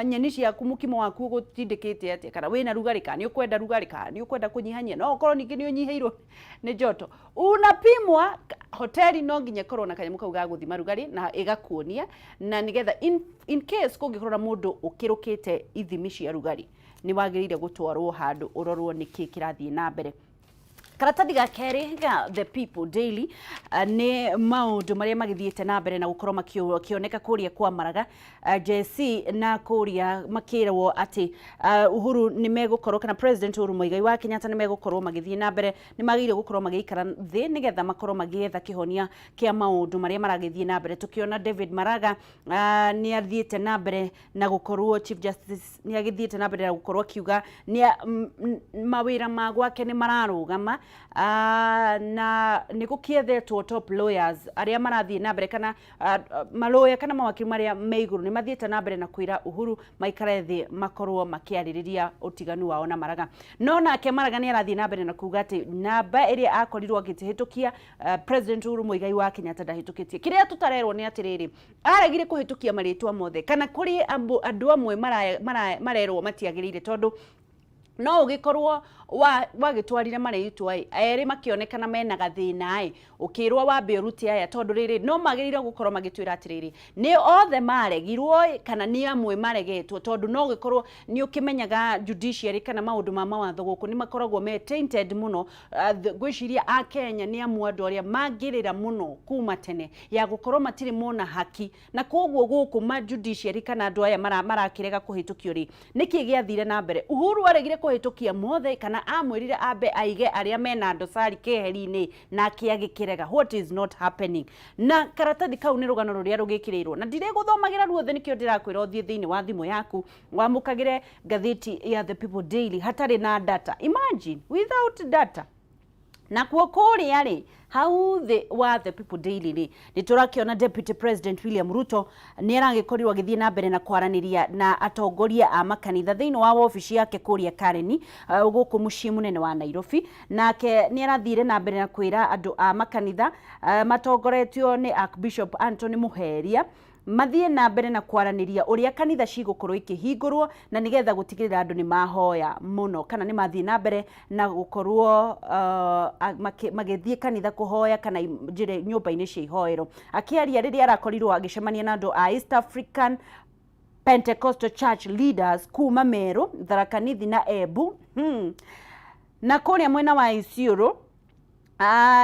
nyeni ciaku, mũkimo waku ũgũtindĩkĩte atĩa, kana wĩna rugarĩ, kana nĩ ũkwenda rugarĩ, kana nĩ ũkwenda kũnyihanyia. No ũkorwo ningĩ nĩ ũnyihĩirwo nĩ joto, unapimwa. Hoteli no nginya ĩkorwo na kanyamũ kau ga gũthima rugarĩ na ĩgakuonia, na nĩgetha in case kũngĩkorwo na mũndũ ũkĩrũkĩte ithimi cia rugarĩ, nĩ wagĩrĩire gũtwarwo handũ ũrorwo nĩkĩ kĩrathiĩ na mbere. Karatathi ga kerĩ ga The People Daily nĩ maũndũ marĩa magĩthiĩte na mbere na gũkorwo makĩoneka kũrĩa kwa Maraga JSC na kũrĩa makĩrwo atĩ Uhuru nĩ megũkorwo kana President Uhuru Muigai wa Kenyatta nĩ megũkorwo magĩthiĩ na mbere, nĩ magĩrĩire gũkorwo magĩikara thĩ nĩgetha makorwo magĩetha kĩhonia kĩa maũndũ marĩa maragĩthiĩ na mbere. Tũkĩona David Maraga nĩ athiĩte na mbere na gũkorwo Chief Justice nĩ agĩthiĩte na mbere na gũkorwo akiuga nĩ mawĩra ma gwake nĩ mararũgama, na nĩ gũkĩethetwo top lawyers arĩa marathiĩ na mbere kana maloya kana mawakiri marĩa me igũrũ nĩ mathiĩte na mbere na kwĩra Uhuru maikare thĩ makorwo makĩarĩrĩria ũtiganu wao na Maraga. No nake Maraga nĩ arathiĩ na mbere na kuga atĩ namba ĩrĩa akorirwo akĩhĩtũkia, President Uhuru Muigai wa Kenyatta ndahĩtũkĩtie. Kĩrĩa tũtarerwo nĩ atĩrĩrĩ, aregire kũhĩtũkia marĩtwa mothe kana kũrĩ andũ amwe marerwo matiagĩrĩire, tondũ no ũgĩkorwo wagĩtwarire marĩtwa ĩ erĩ makĩonekana mena gathĩna ĩ, ũkĩrwo wambe ũrute aya, tondũ rĩrĩ no magĩrĩire gũkorwo magĩtwĩra atĩrĩrĩ, nĩ othe maregirwo ĩ, kana nĩ amwe maregetwo, tondũ no ũgĩkorwo nĩ ũkĩmenyaga judiciary kana maũndũ ma mawatho gũkũ nĩ makoragwo me tainted mũno. Ngwĩciria a Kenya nĩ amwe andũ arĩa mangĩrĩra mũno kuma tene ya gũkorwo matirĩ mona haki, na koguo gũkũ ma judiciary kana andũ aya marakĩrega kũhĩtũkio rĩ, nĩkĩ gĩathire na mbere? Uhuru aregire kũhĩtũkia mothe kana amwĩrire ambe aige arĩa mena dosari keheri-inĩ, nake agĩkĩrega? What is not happening? Na karatathi kau nĩ rũgano rũrĩa rũgĩkĩrĩirwo na ndirĩgũthomagĩra ruothe, nĩkĩo ndĩrakwĩra ũthiĩ thĩinĩ wa thimũ yaku wamũkagĩre ngathĩti ya The People Daily hatarĩ na data. Imagine, without data. Nakuo kũrĩa rĩ, hau thĩ wa The People Daily rĩ, nĩ tũrakĩona Deputy President William Ruto nĩ aragĩkorirwo agĩthiĩ na mbere na kwaranĩria na atongoria a makanitha thĩinĩ wa wabici yake kũrĩa Karen, gũkũ mũciĩ mũnene wa Nairobi. Nake nĩ arathire na mbere na kwĩra andũ a makanitha matongoretio nĩ Archbishop Anthony Muheria mathiĩ na mbere na kwaranĩria ũrĩa kanitha cigũkorwo ikĩhingũrwo na nĩgetha gũtigĩrĩra andũ nĩ mahoya mũno kana nĩ mathiĩ na mbere na gũkorwo magĩthiĩ kanitha kũhoya kana njĩra nyũmba-inĩ cia ihoero. Akĩaria rĩrĩa arakorirwo agĩcemania na andũ a East African Pentecostal Church leaders kuma Meru, Tharaka Nithi na Embu, na kũrĩa mwena wa Isiolo,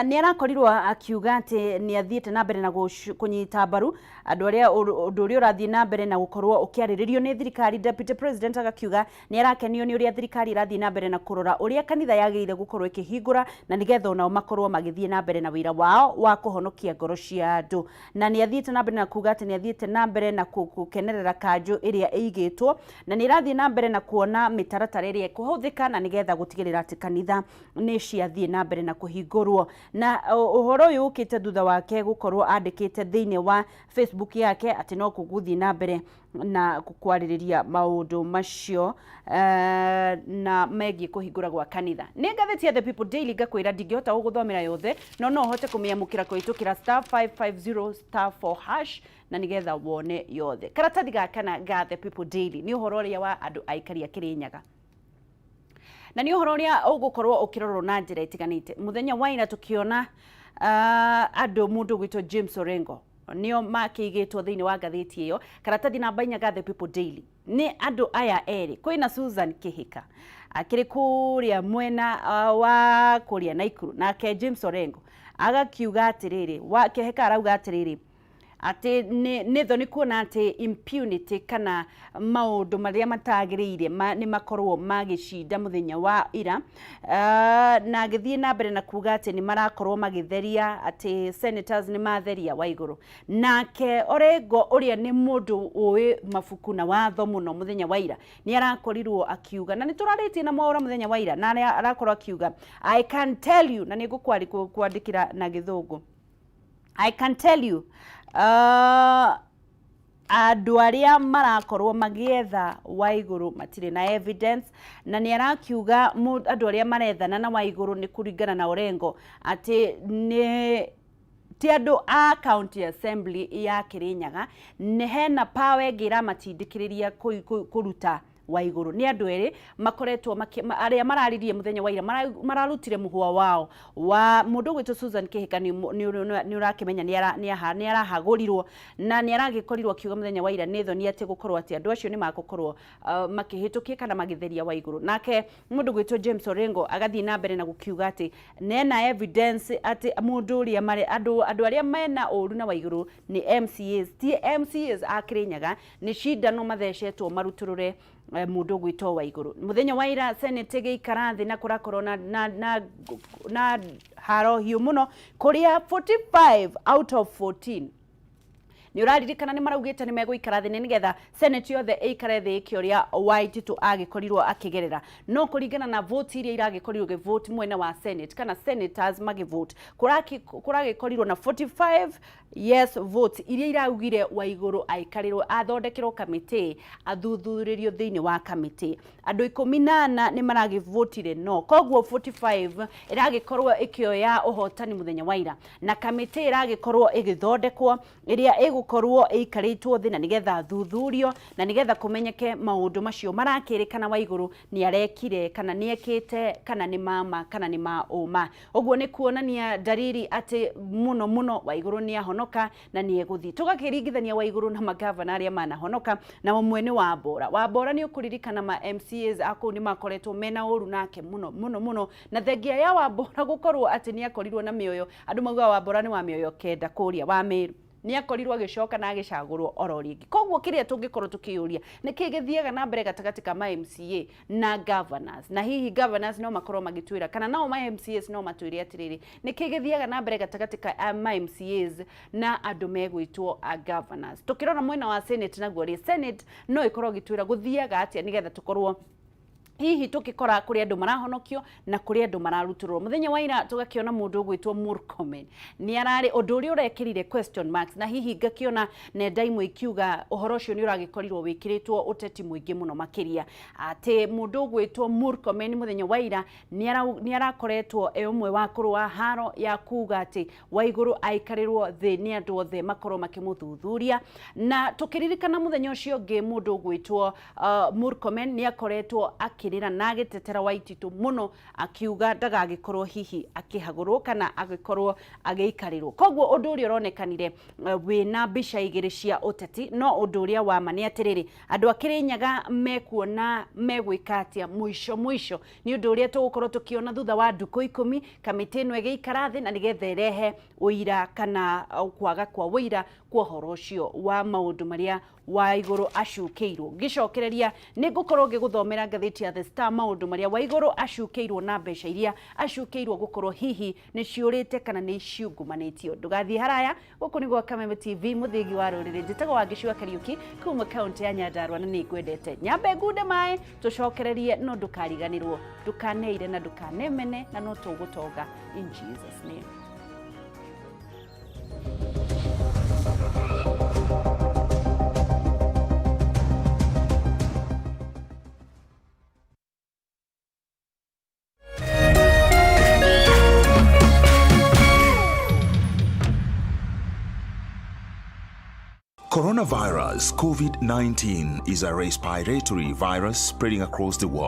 nĩ arakorirwo akiuga atĩ nĩ athiĩte na mbere na kũnyita mbaru andũ arĩa ũndũ ũrĩa ũrathiĩ na mbere na gũkorwo ũkĩarĩrĩrio nĩ thirikari. Deputy President agakiuga nĩ arakenio nĩ ũrĩa thirikari ĩrathiĩ na mbere na kũrora ũrĩa kanitha yagĩrĩire gũkorwo ĩkĩhingũra na nĩgetha onao makorwo magĩthiĩ na mbere na wĩra wao wa kũhonokia ngoro cia andũ. Na nĩ athiĩte na mbere na kuga atĩ nĩ athiĩte na mbere na gũkenerera kanjũ ĩrĩa ĩigĩtwo na nĩ ĩrathiĩ na mbere na kuona mĩtaratara ĩrĩa ĩkũhũthĩka na nĩgetha gũtigĩrĩra atĩ kanitha nĩ ciathiĩ na mbere na kũhingũrwo. Na ũhoro ũyũ ũkĩte thutha wake gũkorwo andĩkĩte thĩinĩ wa Facebook yake atĩ no kũgũthiĩ na mbere na kwarĩrĩria maũndũ macio na megiĩ kũhingũra gwa kanitha. Nĩ ngathĩti ya The People Daily. Ngakwĩra ndingĩhota gũgũthomera yothe, no no ũhote kũmĩamũkĩra kũhĩtũkĩra *550*4# na nĩgetha wone yothe. Karatathi ga kana ga The People Daily nĩ ũhoro ũrĩa wa andũ aikari a Kĩrĩnyaga na nĩ ũhoro ũrĩa ũgũkorwo ũkĩrorwo na njĩra ĩtiganĩte. Mũthenya wa ira tũkĩona andũ mũndũ ũgwĩtwo James Orengo nĩo makĩigĩtwo thĩinĩ wa ngathĩti ĩyo, karatathi namba 4 ga The People Daily. Nĩ andũ aya erĩ, kwĩna Susan Kihika akĩrĩ kũrĩa mwena wa kũrĩa Naikuru, nake James Orengo agakiuga atĩrĩrĩ, wa Kihika arauga atĩrĩrĩ atĩ nĩ thoni kuona atĩ impunity kana maũndũ marĩa matagĩrĩire nĩ makorwo magĩcinda mũthenya wa ira, na agĩthiĩ na mbere na kuga atĩ nĩ marakorwo magĩtheria, atĩ senators nĩ matheria Waigũrũ. Nake Orengo ũrĩa nĩ mũndũ ũĩ mabuku na watho mũno, mũthenya wa ira nĩ arakorirwo akiuga, na nĩ tũrarĩtie na Mwaũra mũthenya wa ira, na arakorwo akiuga, "I can tell you," na nĩ ngũkwandĩkĩra na Gĩthũngũ, "I can tell you andũ arĩa marakorwo magĩetha Waigũrũ matirĩ na evidence." Na nĩ arakiuga andũ arĩa marethana na Waigũrũ, nĩ kũringana na Orengo, atĩ nĩ ti andũ a county assembly ya Kĩrĩnyaga, nĩ hena power ĩngĩ ĩramatindĩkĩrĩria kũruta Waiguru. Nĩ andũ erĩ makoretwo arĩa mararirie mũthenya wa ira, mararutire mũhwa wao wa mũndũ ũgwĩtwo Susan Kihika. Nĩ ũrakĩmenya nĩ arahagũrirwo na nĩ aragĩkorirwo akiuga mũthenya wa ira nĩ thoni atĩ gũkorwo atĩ andũ acio nĩ magũkorwo makĩhĩtũkia kana magĩtheria Waiguru. Nake mũndũ gwĩtwo James Orengo agathiĩ na mbere na gũkiuga atĩ nena evidence atĩ mũndũ ũrĩa marĩ andũ arĩa mena ũru na Waiguru nĩ MCAs, ti MCAs a Kirinyaga, nĩ cindano mathecetwo marutũrũre mũndũ ũgwĩtwo Waiguru. Mũthenya wa ira Senate ĩgĩikara thĩ na kũrakorwo na haro hiũ mũno, kũrĩa 45 out of 14, nĩ ũraririkana nĩ maraugĩte nĩ megũikara thĩ nĩgetha Senate yothe ĩikare thĩ ĩkĩũria Waititu agĩkorirwo akĩgerera. No kũringana na vote iria iragĩkorirwo gĩvote mwena wa Senate kana senators magĩvote, kũragĩkorirwo na 45 yes votes iria iraugire Waiguru aikarĩrwo, athondekerwo kamĩtĩ, athuthurĩrio thĩinĩ wa kamĩtĩ. Andũ 14 nĩ maragĩvotire no, koguo 45 ĩragĩkorwo ĩkĩoya ũhotani mũthenya wa ira, na kamĩtĩ ĩragĩkorwo ĩgĩthondekwo ĩrĩa ĩgũkorwo ĩikarĩtwo thĩ na nĩgetha thuthurio na nĩgetha kũmenyeke maũndũ macio marakĩrĩkana Waiguru nĩ arekire kana nĩ ekĩte, kana nĩ mama kana nĩ ma ũma. Ũguo nĩ kuonania dalili atĩ mũno mũno Waiguru nĩ ahonoka na nĩ egũthiĩ. Tũgakĩringithania Waiguru na magavana arĩa manahonoka, na ũmwe nĩ Wambora. Wambora nĩ ũkũririkana ma MCAs a kũu nĩ makoretwo mena ũru nake mũno mũno mũno, na thengia ya Wambora gũkorwo atĩ nĩ akorirwo na mĩoyo, andũ maugaga Wambora nĩ wa mĩoyo 9 kũrĩa wa Meru, nĩ akorirwo agĩcoka na agĩcagũrwo oro rĩngĩ. Koguo kĩrĩa tũngĩkorwo tũkĩyũria, nĩ kĩĩ gĩthiaga na mbere gatagatĩ ka ma MCA na governors? Na hihi governors no makorwo magĩtwĩra, kana nao ma MCAs no matwĩre atĩrĩrĩ, nĩ kĩĩ gĩthiaga na mbere gatagatĩ ka ma MCAs na andũ megwĩtwo a governors? Tũkĩrora mwena wa Senate naguo rĩ, Senate no ĩkorwo ĩgĩtwĩra gũthiaga atĩa nĩgetha tũkorwo hihi tukikora kuri andu marahonokio na kuri andu mararutũrũrwo. Muthenya wa ira tugakiona mundu ugwitwo Murkomen ni arari undu uria urekirire question marks, na hihi ngakiona nenda imwe ikiuga uhoro ucio ni uragikorirwo wikiritwo uteti muingi muno makiria, ati mundu ugwitwo Murkomen muthenya wa ira ni arakoretwo e umwe wa kurua haro ya kuga ati Waiguru aikarirwo thi ni andu othe makorwo makimuthuthuria. Na tukiririkana muthenya ucio ungi mundu ugwitwo Murkomen ni akoretwo akirira na agitetera Waititu muno, akiuga ndagagikorwo hihi akihagurwo kana agikorwo agiikarirwo. Koguo undu uria uronekanire wina mbica igiri cia uteti, no undu uria wa ma ni atiriri, andu a Kirinyaga mekuona megwika atia muico muico ni undu uria tugukorwo tukiona thutha wa ndukũ 10 kamĩtĩ ĩno ĩgĩikara thĩ na nĩgetha ĩrehe ũira kana kwaga kwa ũira kwa ũhoro ũcio wa maũndũ marĩa Waiguru acukĩirwo. Ngĩcokereria nĩ ngũkorwo ngĩgũthomera ngathĩti ya The Star maũndũ marĩa Waiguru acukĩirwo na mbeca iria acukĩirwo gũkorwo hihi nĩ ciũrĩte kana nĩ ciungumanĩtio. Ndũgathiĩ haraya, gũkũ nĩ gwa Kameme TV, mũthĩgi wa rũrĩrĩ. Njĩtagwo Wangeci wa Kariũki kuma kaũntĩ ya Nyandarua na nĩ ngwendete. Nyambe ngunde maĩ tũcokererie, no ndũkariganĩrwo, ndũkaneire na ndũkanemene, na no tũgũtonga in Jesus name. Coronavirus COVID-19 is a respiratory virus spreading across the world.